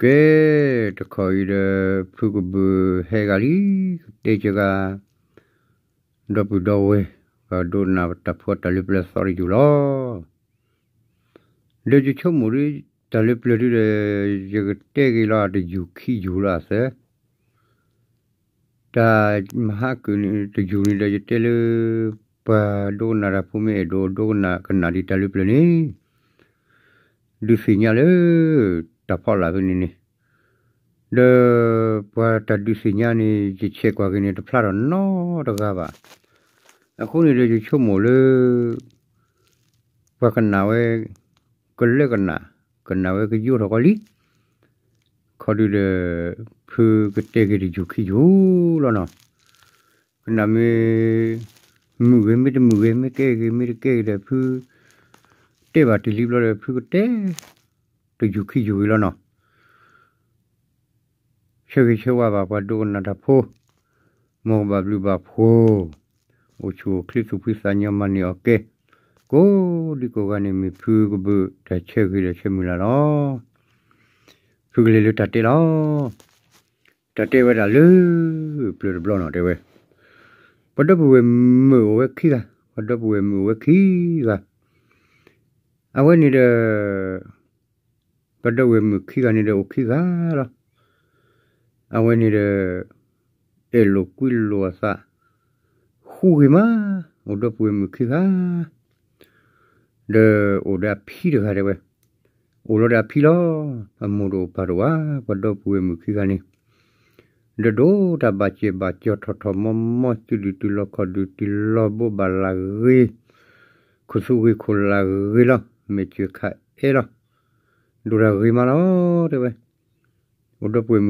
ကဲ, တခီအံၤဒီး ဖုကဘုးဟဲဂၤလံ, ကတဲကဂၤ, ဒီပုၢ်ဒီဝဲၢ်, ပှၤဒိကနၣ်တၢ်ဖိတၢ်လၢပျၢၤသီတယုၢ်လီၤ. ဒီးယဆိကမိၣ်ဒ် တၢ်လၢပျၢၤဒ်ဒီး ယကတဲက့ၤလီၤတယုၢ်ခံယုၢ်လီၤအသၢ တၢ်မဟါကုာ်န့ၣ် တယုၢ်န့ၣ်ဒီး ယတဲလၢ ပှၤဒိကနၣ်တၢ်ဖိမ့ၢ်အဲၣ်ဒိးဒိကနၣ်ကနၣ်ဒံးတၢ်လၢပျၢၤန့ၣ် ဒုးသ့ၣ်ညါလၢ တၢ်ဖီလာ်ဖဲန့ၣ်န့ၣ်, ဒီးပှၤတၢ်ဒုးသ့ၣ်ညါန့ၣ် ယဆဲးကွၢ်က့ၤန့ၣ် တဖျါထီၣ်နီတဂၤဘၣ်. အဃိန့ၣ်ဒီးယဆိကမိၣ်လၢ ပှၤကနၣ်ဝဲ ကလၢကနၣ်, ကနၣ်ဝဲကယိထီၣ်ကီလံ. ခီဒုဒီး ဖုကတဲက့ၤတယုၢ်ခံယုၢ်လီၤနီၤ. ကနၣ်မ့ၢ်မုာ်ဂ့ၤ မ့ၢ်တမုာ်ဂ့ၤ, မ့ၢ်ကဲဂ့ၤ မ့ၢ်တကဲဂ့ၤဒီး ဖုတဲဘၣ်တ့ၢ်လံဘျီဒီး ဖုကတဲ တယုၢ်ခံယုၢ်ဂ့ၤလီၤနီၤ. ဆၢဂ့ၤဆၢဝါဘၣ်ပှၤဒိကနၣ်တၢ်ဖိ, မ်ကဘၣ်ဘျုးဘၣ်ဖှိၣ်, အိၣ်ဆူၣ်အိၣ်ချ့သူၣ်ဖှံသးညီမၤန့ၢ်အီၤကဲ, ကိးဒံကိးဂၤန့ၣ် မ့ၢ်ဖုကဘုးတၢ်ဆၢဂ့ၤဒီးဆၢမုၢ်လၢ်လီၤ. ဖုကလဲၤလၢတၢ်တဲလီၤ. တၢ်တဲဝဲဒၣ်လၢ ပျၢၤတဘျီနီၤ တဲဝဲ, ပှၤဒီပုၢ်ဝဲၢ်မုာ်အိၣ်ဝဲခံဂၤ, ပှၤဒီပုၢ်ဝဲၢ်မုာ်အိၣ်ဝဲခံဂၤ, အဝဲန့ၣ်ဒီး ပှၤဒီပုၢ်ဝဲၢ်မုာ်ခံဂၤန့ၣ်ဒီးအိၣ်ခံဂၤလီၤ. အဝဲန့ၣ်ဒီး အဲၣ်လိာ်ကွံလိာ်အသး ဃူဂ့ၤမး, အိၣ်ဒီပုၢ်ဝဲၢ်မုာ်ခံဂၤ ဒီးအိၣ်ဒီးအဖံတဂၤတဲဝဲ, အိၣ်လီၤဒီးအဖံလီၤ. အမိၢ်တအိၣ်ပၢ်တအိၣ်ဘၣ် ပှၤဒီပုၢ်ဝဲၢ်မုာ်ခံဂၤန့ၣ်, ဒီးဒိၣ်တၢ်ဘၣ်စဲးဘၣ်ကၠီၤထီၣ်ထီၣ်မီမီ စုဒုၣ်တုၤလီၤခီၣ်ဒုၣ်တုၤလီၤ ဘိးဘၣ်လၢဂ့ၤ, ခိၣ်သူဂ့ၤခိၣ်လၢဂ့ၤလီၤ, မဲာ်စၢၤခးအဲၣ်လီၤ, ဒိၣ်တၢ်ဂ့ၤမးလီၤ တဲဝဲ. အိၣ်ဒီပုၢ်ဝဲၢ်မုာ်ခံဂၤ အဖံဂၤဒုဒီးသးပှၢ်ဘီဒုအိၣ်လၢလၢဃီ ဘုၣ်ထိၣ်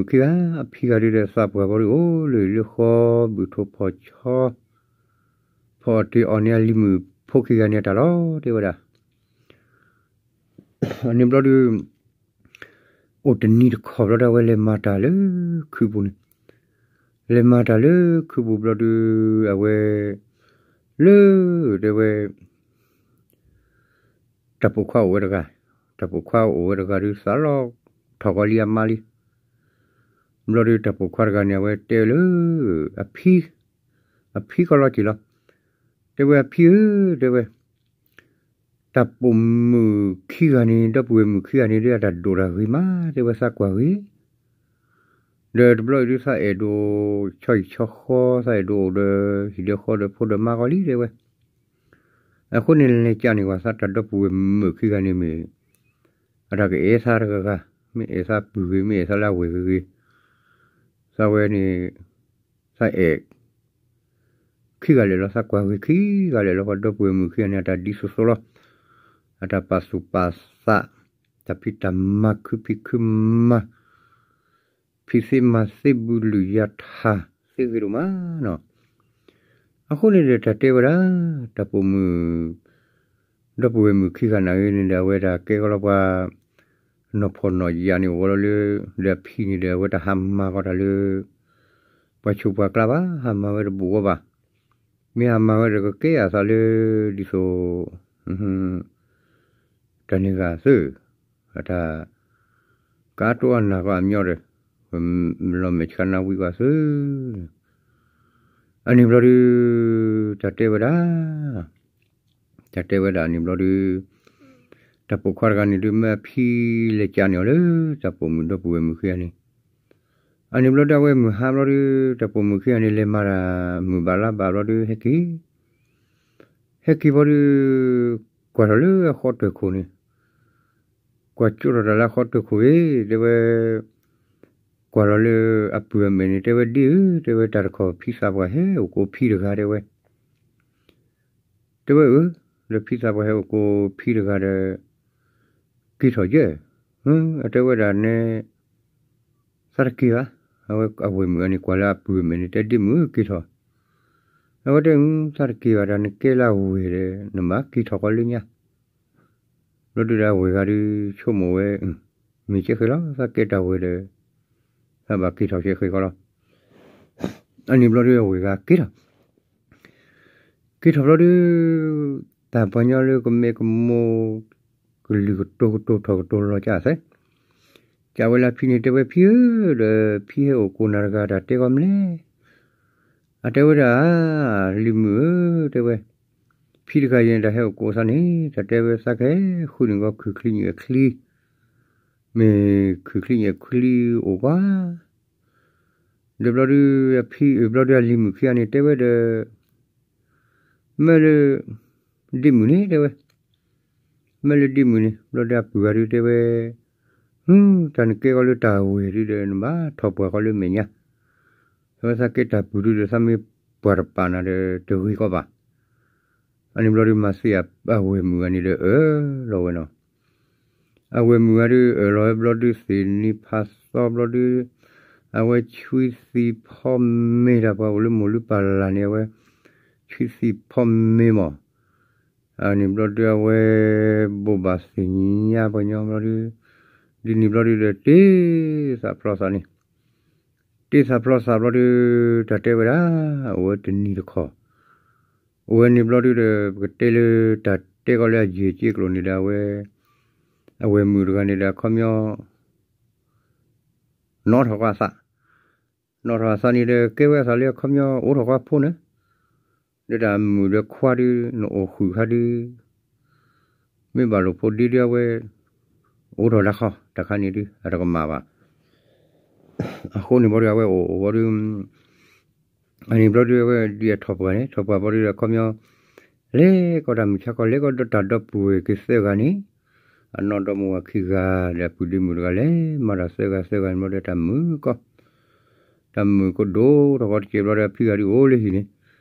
ဖီၣ်ဆီ ဖီအီၣ်တ့ၢ်အီၣ်န့ၢ်အလံၤမုၣ်ဖိခံဂၤန့ၣ်အတၢ်လီၤ တဲဝဲဒၣ်. အန့ၣ်ဘျီဒု အိၣ်တနံၤတခီဘျီဒီး အဝဲလဲၤမၤတၢ်လၢခုးပူၤန့ၣ်, လဲၤမၤတၢ်လၢခုးပူၤဘျီဒု အဝဲ လၢ တဲဝဲ တၢ်ပိာ်ခွါအိၣ်ဝဲတဂၤ, တၢ်ပိာ်ခွါအိၣ်ဝဲတဂၤဒု သးလီၤထီၣ်ကီလံအမါလံ. ဘျီဒုတၢ်ပိာ်ခွါတဂၤန့ၣ် အဝဲတဲလၢ အဖံ, အဖံကီလီၤက့ၤလီၤ. တဲဝဲအဖံဧၢ, တဲဝဲ တၢ်ပိာ်မုၣ်ခံဂၤန့ၣ် ဒီပုၢ်ဝဲၢ်မုၣ်ခံဂၤန့ၣ်ဒု အတၢ်ဒိၣ်တၢ်ဂ့ၤမး တဲဝဲ သးကွၢ်ဂ့ၤ ဒီးတဘျီအံၤဒု သးအဲၣ်ဒိးဆီဟံၣ်ဆီဃီ သးအဲၣ်ဒိးအိၣ်ဒီးဟံၣ်ဒီးဃီဒီးဖိဒီးမါကီလံ တဲဝဲ. အဃိန့ၣ်လဲၤကၢန့ၢ်ဝဲသး တၢ်ဒီပုၢ်ဝဲၢ်မုၣ်ခံဂၤန့ၣ်မ့ၢ် အတၢ်ကအဲၣ်သးတဂၤဂၤ, မ့ၢ်အဲၣ်သးပုၢ်ဂ့ၤ မ့ၢ်အဲၣ်သးလၢအဝဲၢ်ဂ့ၤဂ့ၤ, သးဝဲန့ၣ် သးအဲၣ် ခံဂၤလၢာ်လီၤ, သးကွၢ်ဂ့ၤခံဂၤလၢာ်လီၤ. ပှၤဒီပုၢ်ဝဲၢ်မုၣ်ခံဂၤန့ၣ် အတၢ်ဒ်သိးသိးလီၤ. အတၢ်ပာ်သူၣ်ပာ်သး, တၢ်ဖံးတၢ်မၤ ခုဖံးခုမၤ, ဖံးသ့မၤသ့ဘုလုၢ်ယါထၢ်သ့ဂ့ၤဒိၣ်မးနီၤ. အဃိန့ၣ်ဒီးတၢ်တဲဝဲဒၣ် တၢ်ပိာ်မုၣ် ဒီပုၢ်ဝဲၢ်မုၣ်ခံဂၤန့ၣ်ဂ့ၤန့ၣ်ဒီး အဝဲဒၣ်ကဲကီလီၤပှၤ နီၢ်ဖှီၣ်နီၢ်ယာ်န့ၣ် အိၣ်ဝဲလီၤလၢ ဒီးအဖံန့ၣ်ဒီး အဝဲတဟးမၤဃီတၢ်လၢ ပှၤဆူးပှၤကျါဘၣ်, ဟးမၤဝဲတဘူးဝဲဘၣ်. မ့ၢ်ဟးမၤဝဲဒီးကကဲအသးလၢ ဒ်သိး တၢ်န့ၣ်ဂ့ၤသု, အတၢ် ကအါတိအနၢ်ကီအမညီဒီး လီၤမဲာ်ဆှးနၢဝံကီသု. အန့ၣ်ဘျီဒု တၢ်တဲဝဲဒၣ် တၢ်တဲဝဲဒၣ်အန့ၣ်ဘျီဒု တၢ်ပိာ်ခွါတဂၤန့ၣ်ဒု မၢအဖံလဲၤကၢန့ၢ်အီၤလၢ တၢ်ပိာ်မုၣ်ဒီပုၢ်ဝဲၢ်မုၣ်ခံဂၤန့ၣ်, အန့ၣ်ဘျီဒု အဝဲမုၢ်ဟါဘျီဒု တၢ်ပိာ်မုၣ်ခံဂၤန့ၣ် လဲၤမၤတၢ်မုၢ်ဘၣ်လါဘၣ်ဘျီဒု ဟဲက့ၤ ဟဲက့ၤဘျီဒု ကွၢ်ထီၣ်လၢအဃီတၢၢ်ခိၣ်န့ၣ်, ကွၢ်ကၠိထီၣ်တၢ်လၢအဃီတၢၢ်ခိၣ်ဂ့ၤ တဲဝဲ, ကွၢ်လီၤလၢအပုၢ်အမဲာ်န့ၣ် တဲဝဲဒ်အံၤ, တဲဝဲ တၢ်တခီဖံသးပှၢ်ဟဲအိၣ်ကိးဖံတဂၤ တဲဝဲ တဲဝဲအၢ, ဒီးဖံသးပှၢ်ဟဲအိၣ်ကိးဖံတဂၤဒီး က့ၤထီၣ်ယဲၢ်, အတဲဝဲဒၣ်နဲ သးတက့ၤဘၣ်, အဝဲအဝဲၢ်မုၣ်အန့ၣ် ကွၢ်လၢအပုၢ်အမဲာ်န့ၣ် တဲဒ့မုၣ်ဧၢ က့ၤထီၣ်, အဝဲတဲ သးတက့ၤဘၣ်ဒီး နကဲလၢအဝဲၢ်ဒီး နဘၣ်က့ၤထီၣ်ကီလၢညါ ဘျီဒုဒီးအဝဲၢ်ဂၤဒု ဆိကမိၣ်ဝဲ, မ့ၢ်ကဲဃဲလီၤ သးကဲတၢ်ဝဲၢ်ဒီး သးဘၣ်က့ၤထီၣ်ကဲဃဲကီလီၤ. အန့ၣ်ဘျီဒုအဝဲၢ်ဂၤက့ၤထီၣ်, က့ၤထီၣ်ဘျီဒု တၢ်ပှၤညီလၢကမဲကမိၢ် ကလုၢ်ကတိၤကတိၤထီၣ်ကတိၤလီၤကၢ်သဲ, ကးဝဲလၢအဖံန့ၣ် တဲဝဲ ဖံဧၢ, ဒီးဖံဟဲအိၣ်ကိးနၤတဂၤ တၢ်တဲဂီၢ်မနုၤလဲၣ်. အတဲဝဲဒၣ် လံၤမုၣ်ဧၢ, တဲဝဲ, ဖံတဂၤအံၤန့ၣ် တၢ်ဟဲအိၣ်ကိးသးန့ၣ် တၢ်တဲဝဲ သးကဟဲဃုန့ၢ်ကီးခုၣ်ချံညၣ်ချံ, မ့ၢ်ခုၣ်ချံညၣ်ချံအိၣ်ကွၢ် ဒီးဘျီဒုး အဖံအၢဘျီဒုး အလံၤမုၣ်ခံဂၤန့ၣ် တဲဝဲဒီး မၢလၢ ဒ့မုၣ်န့ၣ် တဲဝဲ, မၢလၢဒ့မုၣ်န့ၣ် ဘျီဒုးအပုၢ်ဂၤဒုးတဲဝဲ, ဟူ, တၢ်နကဲကီးလၢတၢ်ဝဲၢ်ဒုးဒီး နဘၣ်ထီၣ်ပှၢ်ကီးလၢမဲာ်ညါ, သဝဲသးကဲတၢ်ပုၢ်ဒုးဒီး သးမ့ၢ်ပှၢ်တပာ်နၤဒီး တဂ့ၤကီးဘၣ်. အန့ၣ်ဘျီဒုးမၤသ့ၣ်အဝဲၢ်မုၣ်ဂၤန့ၣ်ဒီး အၢၣ်လီၤဝဲနီၤ အဝဲၢ်မုၣ်ဂၤဒုး အၢၣ်လီၤဝဲဘျီဒုး သ့ၣ်နံၤဖးသီဘျီဒုး, အဝဲဆွံသံၣ်ဖီမ့ၤတၢ်ပှၤအိၣ်လၢမိၢ်လုၢ်ပၢ်လၢ်န့ၣ် အဝဲ ဆွံသံၣ်ဖီမ့ၤမး, အန့ၣ်ဘျီဒုး အဝဲ ဘိးဘၣ်သ့ၣ်ညါပှၤညီဘျီဒုး, ဒ်န့ၣ်ဘျီဒုးဒီး တ့သးဖျီသးန့ၣ်, တ့သးဖျီသးဘျီဒုး တၢ်တဲဝဲဒၣ် အိၣ်ဝဲတနံၤတခီ အိၣ်ဝဲန့ၣ်ဘျီဒုးဒီး ပကတဲလၢတၢ်တဲကီးလၢအယံာ်က့ကျိာ်န့ၣ်ဒီး အဝဲ အဝဲၢ်မုၣ်တဂၤန့ၣ်ဒီး အခီပညီ နီၣ်ထီၣ်ဃီအသး, နီၣ်ထီၣ်အသးန့ၣ်ဒီး ကဲဝဲအသးလၢအခီပညီ အိးထီၣ်ဃီအဖိန့ၣ်, ဒီးတၢ်မုၣ်ဒီးခွါဒုး နအိၣ်ဃုာ်ခါဒုး မ့ၢ်ဘၣ်လိာ်ဖိးဒ့ဒုး အဝဲ အိးထီၣ်တၢ်ဃီ တၢ်ခါန့ၣ်ဒုး အတကမၣ်ဘၣ်. အဃိန့ၣ်ဘျီဒုး အဝဲအိၣ်အိၣ်ဘျီဒုး အန့ၣ်ဘျီဒုး အဝဲဒ်အထီၣ်ပှၢ်န့ၣ် ထီၣ်ပှၢ်ဘျီဒုးဒီး အခီပညီ လဲၤကီးတၢ်မုၢ်ဆါခီ လဲၤကီးဒီးတၢ်ဒီပုၢ်ဝဲၢ်က့ၤသၢဂၤန့ၣ်, အနီၢ်ဒီမါဝၤခံဂၤ ဒီးအပုၢ်ဒ့မုၣ်တဂၤ လဲၤမၤတၢ်သၢဂၤသၢဂၤန့ၣ်ဘျီဒုး တၢ်မုာ်ကီး တၢ်မုာ်ကဒိၣ်ထီၣ်ကီးတကဲးဘျီဒီး အဖံဂၤဒုးအိၣ်လၢဟံၣ်န့ၣ်,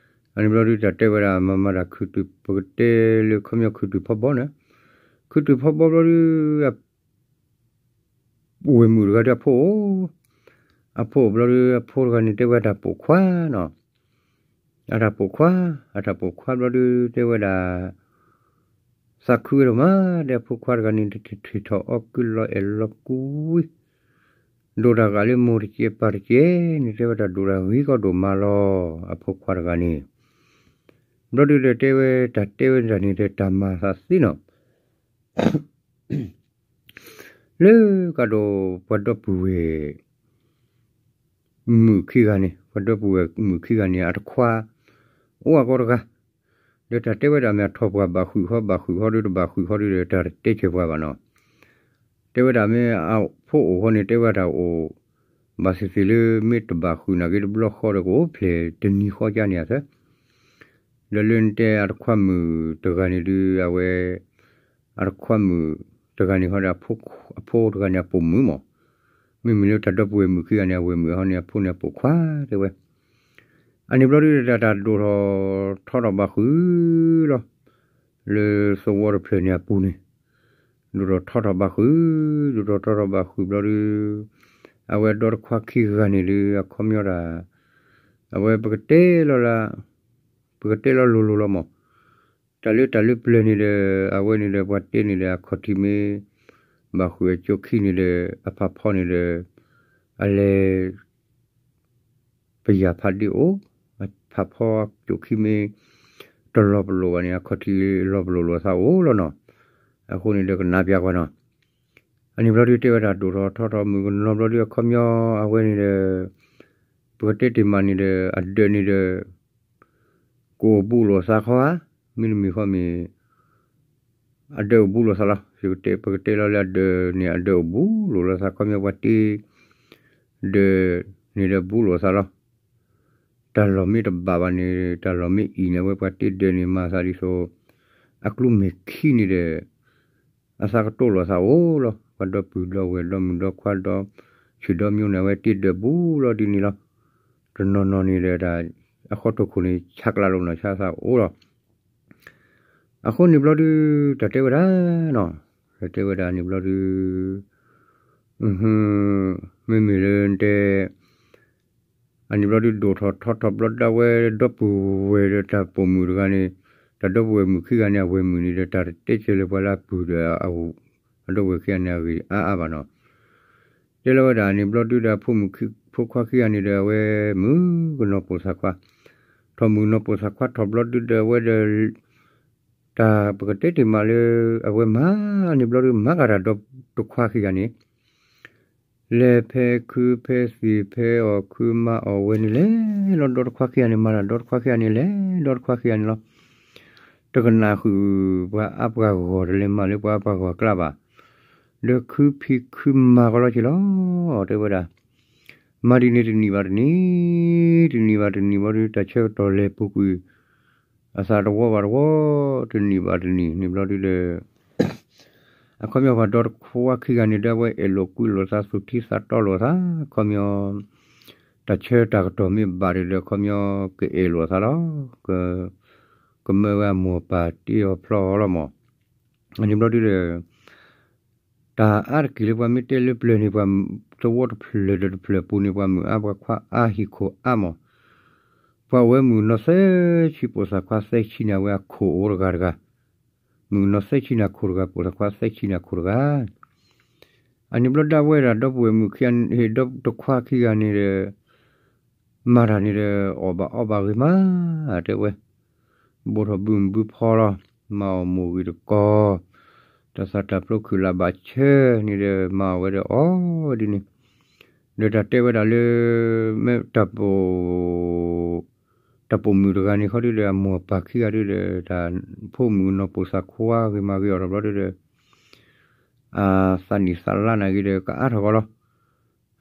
အန့ၣ်ဘျီဒုး တၢ်တဲဝဲဒၣ် မၤမၤတၢ်ခုၣ်တုာ် ပကတဲလၢခီပညီခုၣ်တုာ်ဖီဘီန့ၣ်, ခုၣ်တုာ်ဖီဘီဘျီဒုး ဝဲၢ်မုၣ်တဂၤဒုးအဖိအိၣ်, အဖိအိၣ်ဘျီဒုး အဖိတဂၤန့ၣ် တဲဝဲတၢ်ပိာ်ခွါနီၤ, အတၢ်ပိာ်ခွါ, အတၢ်ပိာ်ခွါဘျီဒုး တဲဝဲဒၣ် သးခုဝဲဒိၣ်မး ဒီးအဖိခွါတဂၤန့ၣ် တထံၣ်ထီၣ်အီၣ်ကုလီၤအဲၣ်လီၤကွံ ဒိၣ်တၢ်ဂာ်လၢမိၢ်တကဲးပၢ်တကဲးန့ၣ် တဲဝဲတၢ်ဒိၣ်တၢ်ဂ့ၤကီးဒိၣ်မးလီၤ အဖိခွါတဂၤန့ၣ်, ဘျီဒုးဒီးတဲဝဲတၢ်တဲဝဲတၢ်န့ၣ်ဒီး တၢ်မၤသးသ့နီၤ လၢကဒီးပှၤဒီပုၢ်ဝဲၢ် မုၣ်ခံဂၤန့ၣ်, ပှၤဒီပုၢ်ဝဲၢ်မုၣ်ခံဂၤန့ၣ် အတခွါ အိၣ်အဂီၢ်တဂၤ, ဒီးတၢ်တဲဝဲဒၣ်မ့ၢ်အထီၣ်ပှၢ်ဘၣ်ဃုာ်ဃီ ဘၣ်ဃုာ်ဃီဒီးတဘၣ်ဃုာ်ဃီဒီး တၢ်တတဲဆၢၤပှၤဘၣ်နီၤ, တဲဝဲဒၣ်မ့ၢ်အဖိအိၣ်ဃီန့ၣ် တဲဝဲတၢ်အိၣ် ဘၣ်သ့ၣ်သ့ၣ်လၢမ့ၢ်တဘၣ်ဃုာ်နာ်က့တဘျီဃီဒီး ကအိၣ်ဖျဲၣ်တနံၤဃီကါန့ၣ်အသၢ ဒီးလၢနတဲအတခွါမုၣ်တဂၤန့ၣ်ဒုး အဝဲ အတခွါမုၣ်တဂၤန့ၣ်ဃီဒီး အဖိတဂၤန့ၣ်အပိာ်မုၣ်မး, မ့မ့ၢ်လၢတၢ်ဒီပုၢ်ဝဲၢ်မုၣ်ခံဂၤန့ၣ် အဝဲၢ်မုၣ်အဟီန့ၣ် အဖိန့ၣ်အပိာ်ခွါတဲဝဲ, အန့ၣ်ဘျီဒုးဒီး တၢ်ဒိၣ်ထီၣ်ထီထီၣ်ဘၣ်ဃုာ်လီၤ, လၢသဝီတဖျၢၣ်န့ၣ်အပူၤန့ၣ်, ဒိၣ်ထီၣ်ထီထီၣ်ဘၣ်ဃုာ်, ဒိၣ်ထီၣ်ထီထီၣ်ဘၣ်ဃုာ်ဘျီဒုး အဝဲဒီတခွါခံဂၤန့ၣ်ဒုး အခီပညီဒၣ် အဝဲပကတဲလီၤလၢ ပကတဲလီၤလိၤလိၤလီၤမး, တၢ်လၢတၢ်လၢပျၢၤန့ၣ်ဒီး အဝဲန့ၣ်ဒီးပှၤတဲန့ၣ်ဒီး အခီၣ်ထံးမ့ၢ် ဘၣ်ဃုာ်အကၠိခံန့ၣ်ဒီး အဖးဖီန့ၣ်ဒီး အလဲၤ ပယၢ်ဖးဒ့အိၣ်, အဖးဖီကၠိခံမ့ၢ် တလီၤပလိာ်ဘၣ်န့ၣ် အခီၣ်ထံးလီၤပလိာ်လိာ်သးအိၣ်လီၤနီၤ, အဃိန့ၣ်ဒီးကနၣ်ပျၢ်ကွၢ်နီၤ, အန့ၣ်ဘျီဒုးတဲဝဲဒၣ်ဒိၣ်ထီၣ်ထီထီၣ်မုၣ်ကနီၤဘျီဒုး အခီပညီအဝဲန့ၣ်ဒီး ပကတဲတ့ၢ်မးန့ၣ်ဒီး အဒၢးန့ၣ်ဒီး ကအိၣ်ဘူးလိာ်သးခီဧါ, မ့တမ့ၢ်ဃီမ့ၢ် အဒၢးအိၣ်ဘူးလိာ်သးလီၤ, ပကတဲလီၤလၢအဒၢးန့ၣ် အဒၢးအိၣ်ဘူးလိာ်လီၤသး ခီပညီပှၤတ့ဒၢးန့ၣ်ဒီးဘူးလိာ်သးလီၤ, တၢ်လီၢ်မ့ၢ်တဘၣ်ဘၣ်န့ၣ် တၢ်လီၢ်မ့ၢ်အံၤန့ၣ် အဝဲပှၤတ့ဒၢးန့ၣ် မၤသးဒ်သိး အကျိမ့ၢ်ခံန့ၣ်ဒီး အသးကတိၤလိာ်သးအိၣ်လီၤ, ပှၤဒီပုၢ်ဒီဝဲၢ်ဒီမုၣ်ဒီခွါဒီဆံးဒီမံၤန့ၣ် အဝဲတ့ဒၢးဘူးလီၤဒ်န့ၣ်လီၤ, တနီၤနီၤန့ၣ်ဒီး အဃီတိာ်ခိၣ်န့ၣ် ဆါကျးလိာ်နီၤ ဆါသးအိၣ်လီၤ, အဃိန့ၣ်ဘျီဒုး တၢ်တဲဝဲဒၣ်နီၤ, တၢ်တဲဝဲဒၣ်န့ၣ်ဘျီဒုး မ့မ့ၢ်လၢတဲ အန့ၣ်ဘျီဒုး ဒိၣ်ထီၣ်ထီထီၣ်ဘျီဒုး အဝဲဒီပုၢ်ဝဲၢ်ဒီးတၢ်ပိာ်မုၣ်တဂၤန့ၣ်, တၢ်ဒီပုၢ်ဝဲၢ်မုၣ်ခံဂၤန့ၣ် အဝဲၢ်မုၣ်န့ၣ်ဒီး တၢ်တတဲစၢၤလၢပှၤလၢအပုၢ်ဒီး အဒီပုၢ်ဝဲၢ်ခံဂၤန့ၣ် အဂ့ၢ်အါအါဘၣ်နီၤ, တဲလီၤဝဲဒၣ်န့ၣ်ဘျီဒုးဒီး ဖိခွါခံဂၤန့ၣ်ဒီး အဝဲမုၣ်ကနီၤပိာ်သးခွါ, ထီၣ်မုၣ်ကနီၤပိာ်သးခွါထီၣ်ဘျီဒုးဒီး အဝဲဒီး တၢ်ပကတဲတ့ၢ်မးလၢ အဝဲမၤန့ၣ်ဘျီဒုး မၤကဒီးတခွါခံဂၤန့ၣ် လဲၤဖဲခုဖဲသံၣ်ဖဲအီၣ်ခုမၤအီၣ်ဝဲန့ၣ်လဲၤလီၤ ဒီတခွါခံဂၤန့ၣ် မၤတၢ်ဒီတခွါခံဂၤန့ၣ်လဲၤ ဒီတခွါခံဂၤန့ၣ်လီၤ. တကနၣ်ဃုာ်ပှၤအါပှၤဂီၢ် တလဲၤမၤလၢပှၤအါပှၤဂီၢ်အကျါဘၣ်. ဒီးခုဖံးခုမၤကီးလီၤက့ၤလီၤ တဲဝဲဒၣ်. မၤဒ်န့ၣ်တနံၣ်ဘၣ်တနံၣ်, တနံၣ်ဘၣ်တနံၣ်ဘျီဒုး တၢ်ဆၢကတီၢ်လဲၤပူၤကွံာ် အသးတဝီဘၣ်တဝီ, တနံၣ်ဘၣ်တနံၣ်န့ၣ်ဘျီဒုးဒီး အခီပညီပှၤဒီတခွါခံဂၤန့ၣ်ဒီး အဝဲအဲၣ်လိာ်ကွံလိာ်သး သူၣ်ထံသးတီလိာ်သး, အခီပညီ တၢ်ဆၢတၢ်ကတီၢ်မ့ၢ်ဘၣ်ဒီး အခီပညီကအဲၣ်လိာ်သးလီၤ. ကမၢဝဲအမိၢ်အပၢ်တ့အီၤဖျီအီၤလီၤမး. အန့ၣ်ဘျီဒုးဒီး တၢ်အါတက့ၢ်လၢပှၤမ့ၢ်တဲလၢပျၢၤန့ၣ် ပှၤသဝီတဖျၢၣ်ဒီးတဖျၢၣ်အပူၤန့ၣ် ပှၤမုၣ်အါပှၤခွါအါဟံၣ်ခိၣ်အါမး. ပှၤအိၣ်ဝဲမုၣ်ကနီၤသၢဆံ ပိာ်သၣ်ခွါသၢဆံန့ၣ် အဝဲအခိၣ်အိၣ်တဂၤတဂၤ, မုၣ်ကနီၤသၢဆံန့ၣ်အခိၣ်တဂၤ ပိာ်သၣ်ခွါသၢဆံန့ၣ်အခိၣ်တဂၤ. အန့ၣ်ဘျီဒၣ်ဝဲဒၣ် ဒီပုၢ်ဝဲၢ်မုၣ်ခံဂၤ ဒီတခွါခံဂၤန့ၣ်ဒီး မၤတၢ်န့ၣ်ဒီး အီၣ်ဘၣ်အီဘၣ်ဂ့ၤမး တဲဝဲ, ဘိးထီၣ်ဘုမုၢ်ဘုဖီလီၤ, မၤအီၣ်မိၢ်ဂံၢ်တကီၢ်, တၢ်သၣ်တၢ်ဖျိခုၣ်လၢ်ဘၣ်ဆၢန့ၣ်ဒီး မၤအီၣ်ဝဲဒီးအီၣ်ဝဲဒ်န့ၣ်, ဒီးတၢ်တဲဝဲဒၣ်လၢ မ့ၢ်တၢ်ပိာ် တၢ်ပိာ်မုၣ်တဂၤန့ၣ်ခီဒုဒီး အမိၢ်အပၢ်ခံဂၤဒုဒီး တၢ်ဖိမုၣ်ကနီၤပိာ်သၣ်ခွါဂ့ၤမးဂ့ၤအီၤဒီးဘျီဒုဒီး အသးနံၣ်သးလါနာ်က့ဒီး ကအါထီၣ်ကီးလီၤ.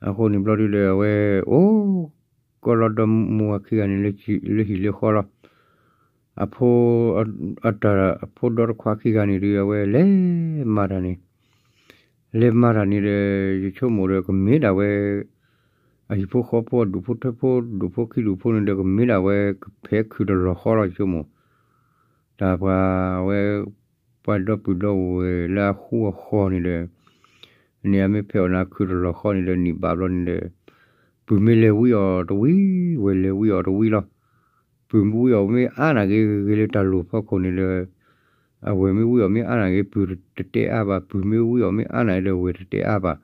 အဃိန့ၣ်ဘျီဒုဒီး အဝဲအိၣ်ကီးလီၤဒီးမိၢ်ဝၤခံဂၤန့ၣ် လၢဟံၣ်လၢဃီလီၤ. အဖိ အတၢ်အဖိဒီတခွါခံဂၤန့ၣ်ဒီး အဝဲလဲၤမၤတၢ်န့ၣ် လဲၤမၤတၢ်န့ၣ်ဒီး ယဆိကမိၣ်ဒီးကမ့ၢ်ဒၣ်ဝဲ အဟံၣ်ဖိဃီဖိ အဒူၣ်ဖိထၢဖိ ဒူၣ်ဖိခံဒူၣ်ဖိန့ၣ်ဒီး ကမ့ၢ်ဒၣ်ဝဲ ကဖဲးခုၣ်တလီၢ်ဃီလီၤ ယဆိကမိၣ်. တၢ်ပှၤဝဲ ပှၤဒီပုၢ်ဒီဝဲၢ်လၢအဃူအဃီၤန့ၣ်ဒီး န့ၣ်အမ့ၢ်ဖဲးအီၣ်နၤခုၣ်တလီၢ်ဃီန့ၣ်ဒီး နံၣ်ဘၣ်ဘျီန့ၣ်ဒီး ပုၢ်မ့ၢ်လဲၤဝံအီၤတဝံၤ ဝဲၢ်လဲၤဝံအီၤတဝံၤလီၤ. ပုၢ်ဝံအီၤမ့ၢ်အါနာ်က့ ဂ့ၤလၢတၢ်လိၣ်ဖီခိၣ်န့ၣ်ဒီး အဝဲၢ်မ့ၢ်ဝံအီၤမ့ၢ်အါနာ်က့ ပုၢ်တတဲအါဘၣ်, ပုၢ်မ့ၢ်ဝံအီၤမ့ၢ်အါနာ်က့ဒီး ဝဲၢ်တတဲအါဘၣ်.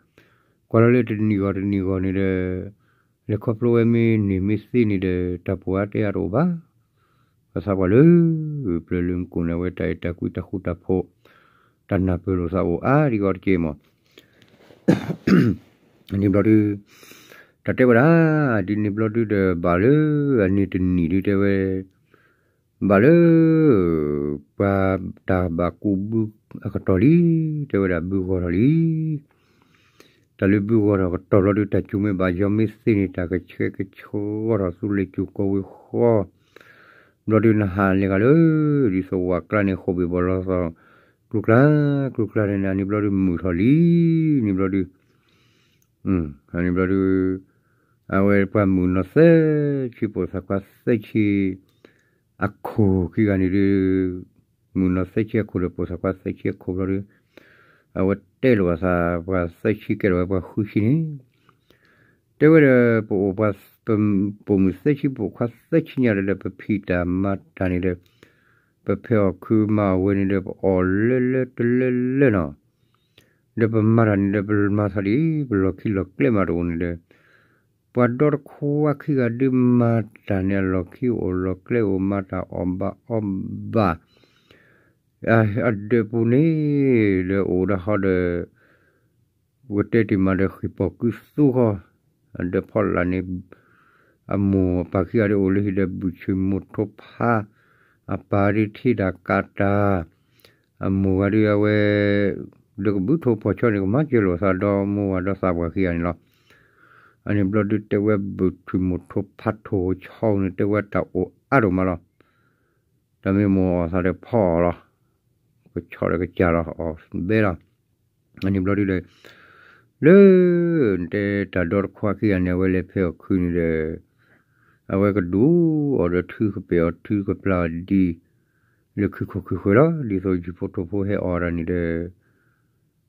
ကွၢ်လီၤလၢတနံၣ်ဂီၢ်တနံၣ်ဂီၢ်န့ၣ်ဒီး လဲၤခီဖျိဝဲမ့ၢ်န့ၢ်မ့ၢ်သ့န့ၣ်ဒီး တၢ်ပိာ်အါတဲအါတအိၣ်ဘၣ်. ပသးပှၢ်လၢ ပျၢၤလၢမူခိၣ်န့ၣ် အဝဲတၢ်အဲၣ်တၢ်ကွံတၢ်ဃူတၢ်ဖိး တၢ်နၢ်ပၢၢ်လိာ်သးအိၣ်အါဒံးဂီၢ်တက့ၢ်မး. န့ၣ်ဘျီဒု တၢ်တဲဝဲဒၣ် ဒ်န့ၣ်ဘျီဒုဒီး ဘၣ်လၢအန့ၢ်တနံၣ်ဒုတဲဝဲ ဘၣ်လၢ ပှၤတၢ်ဘၣ်ကူးဘုအကတီၢ်လံ, တဲဝဲဒၣ်ဘုဂီၢ်ထီၣ်လံ. တၢ်လၢဘုဂီၢ်ထီၣ်ကတီၢ်ဘျီဒု တၢ်စူၤမ့ၢ်ဘၣ်ယီၤမ့ၢ်သ့န့ၣ် တၢ်ကဆှဲကဆှီထီၣ်ဆူလ့ၣ်စူၤကီၢ်ဝ့ၤဃီ, ဘျီဒုနဟးလဲၤဂၤလၢ ဒ်သိးဝၣ်ကျါန့ၣ် ဃိာ်ဘ့ၣ်ဘီၣ်လီၤသီၣ် ကျူကျါ ကျူကျါန့ၣ် အန့ၣ်ဘျီဒုမုာ်ထီၣ်လံ, န့ၣ်ဘျီဒု အန့ၣ်ဘျီဒု အဝဲပှၤမုၣ်ကနီၤသၢဆံ ပိာ်သၣ်ခွါသၢဆံ အခိၣ်ခံဂၤန့ၣ်ဒု မုၣ်ကနီၤသၢဆံအခိၣ်ဒီးပိာ်သၣ်ခွါသၢဆံအခိၣ်ဘျီဒု အဝဲတဲလိာ်အသး ပှၤသၢဆံကဲထီၣ်ဝဲပှၤဃုဆံန့ၣ် တဲဝဲဒီး ပအိၣ်ပှၤ ပ ပိာ်မုၣ်သၢဆံ ပိာ်ခွါသၢဆံညါဒီး ပဖံးတၢ်မၤတၢ်န့ၣ်ဒီး ပဖဲးအီၣ်ခုမၤအီၣ်ဝဲန့ၣ်ဒီး ပအီၣ်လၢလၢတလၢလၢနီၤ ဒီးပမၤတၢ်န့ၣ်ဒီး ပမၤသးဒ် ပလီၢ်ခံလီၢ်ကျဲမးတအိၣ်န့ၣ်ဒီး ပှၤဒီတခွါခံဂၤဒုးမၤတၢ်န့ၣ် အလီၢ်ခံအိၣ်လီၢ်ကျဲအိၣ် မၤတၢ်အီၣ်ဘၣ်အီဘၣ် အဒၢးပူၤန့ၣ် ဒီးအိၣ်ဒၣ်ဃီဒီး ပကတဲတ့ၢ်မးဒီးဃ့ၢ်ပီၢ်ကုသူဃီ အဒၢးဖီလာ်န့ၣ် အမိၢ်အပၢ်ခံဂၤဒုးအိၣ်လၢဟံၣ်ဒီးဘုၣ်ဆ့ၣ်မိၣ်ထိဖး အပၢ်ဒုးထံၣ်တၢ်ကးတၢ် အမိၢ်ဂၤဒုးအဝဲ ဒီးကဘုးထိၣ်ဖီၣ်ဆီန့ၣ် ကမၤစၢၤလိာ်သးဒီမိၢ်ဝၤဒီးသးပှၢ်ခံဂၤန့ၣ်လီၤ. အန့ၣ်ဘျီဒုးတဲဝဲဘုၣ်ဆ့ၣ်မိၣ်ထိဖးထိၣ်ဆီန့ၣ် တဲဝဲတၢ်အိၣ်အါဒိၣ်မးလီၤ. တၢ်မ့ၢ်မိၢ်အီၣ်သးဒီးဖီအီၣ်လီၤ. ကဆီဒီးကစၢ်လီၤ အီၣ်ဘဲလီၤ. အန့ၣ်ဘျီဒုဒီး လၢ တဲတၢ်ဒီတခွါခံဂၤန့ၣ် အဝဲလဲၤဖဲးအီၣ်ခုန့ၣ်ဒီး အဝဲကဒူးအီၣ်ဒီးထုကပဲာ်အီၤထုကပျၢ်အီၤဒံး လၢခုၣ်ခိၣ်ခုၣ်ဃၢၤလီၤ. ဒ်သိးယုၢ်ဖိထိၣ်ဖိဟဲအီၣ်တၢ်န့ၣ်ဒီး က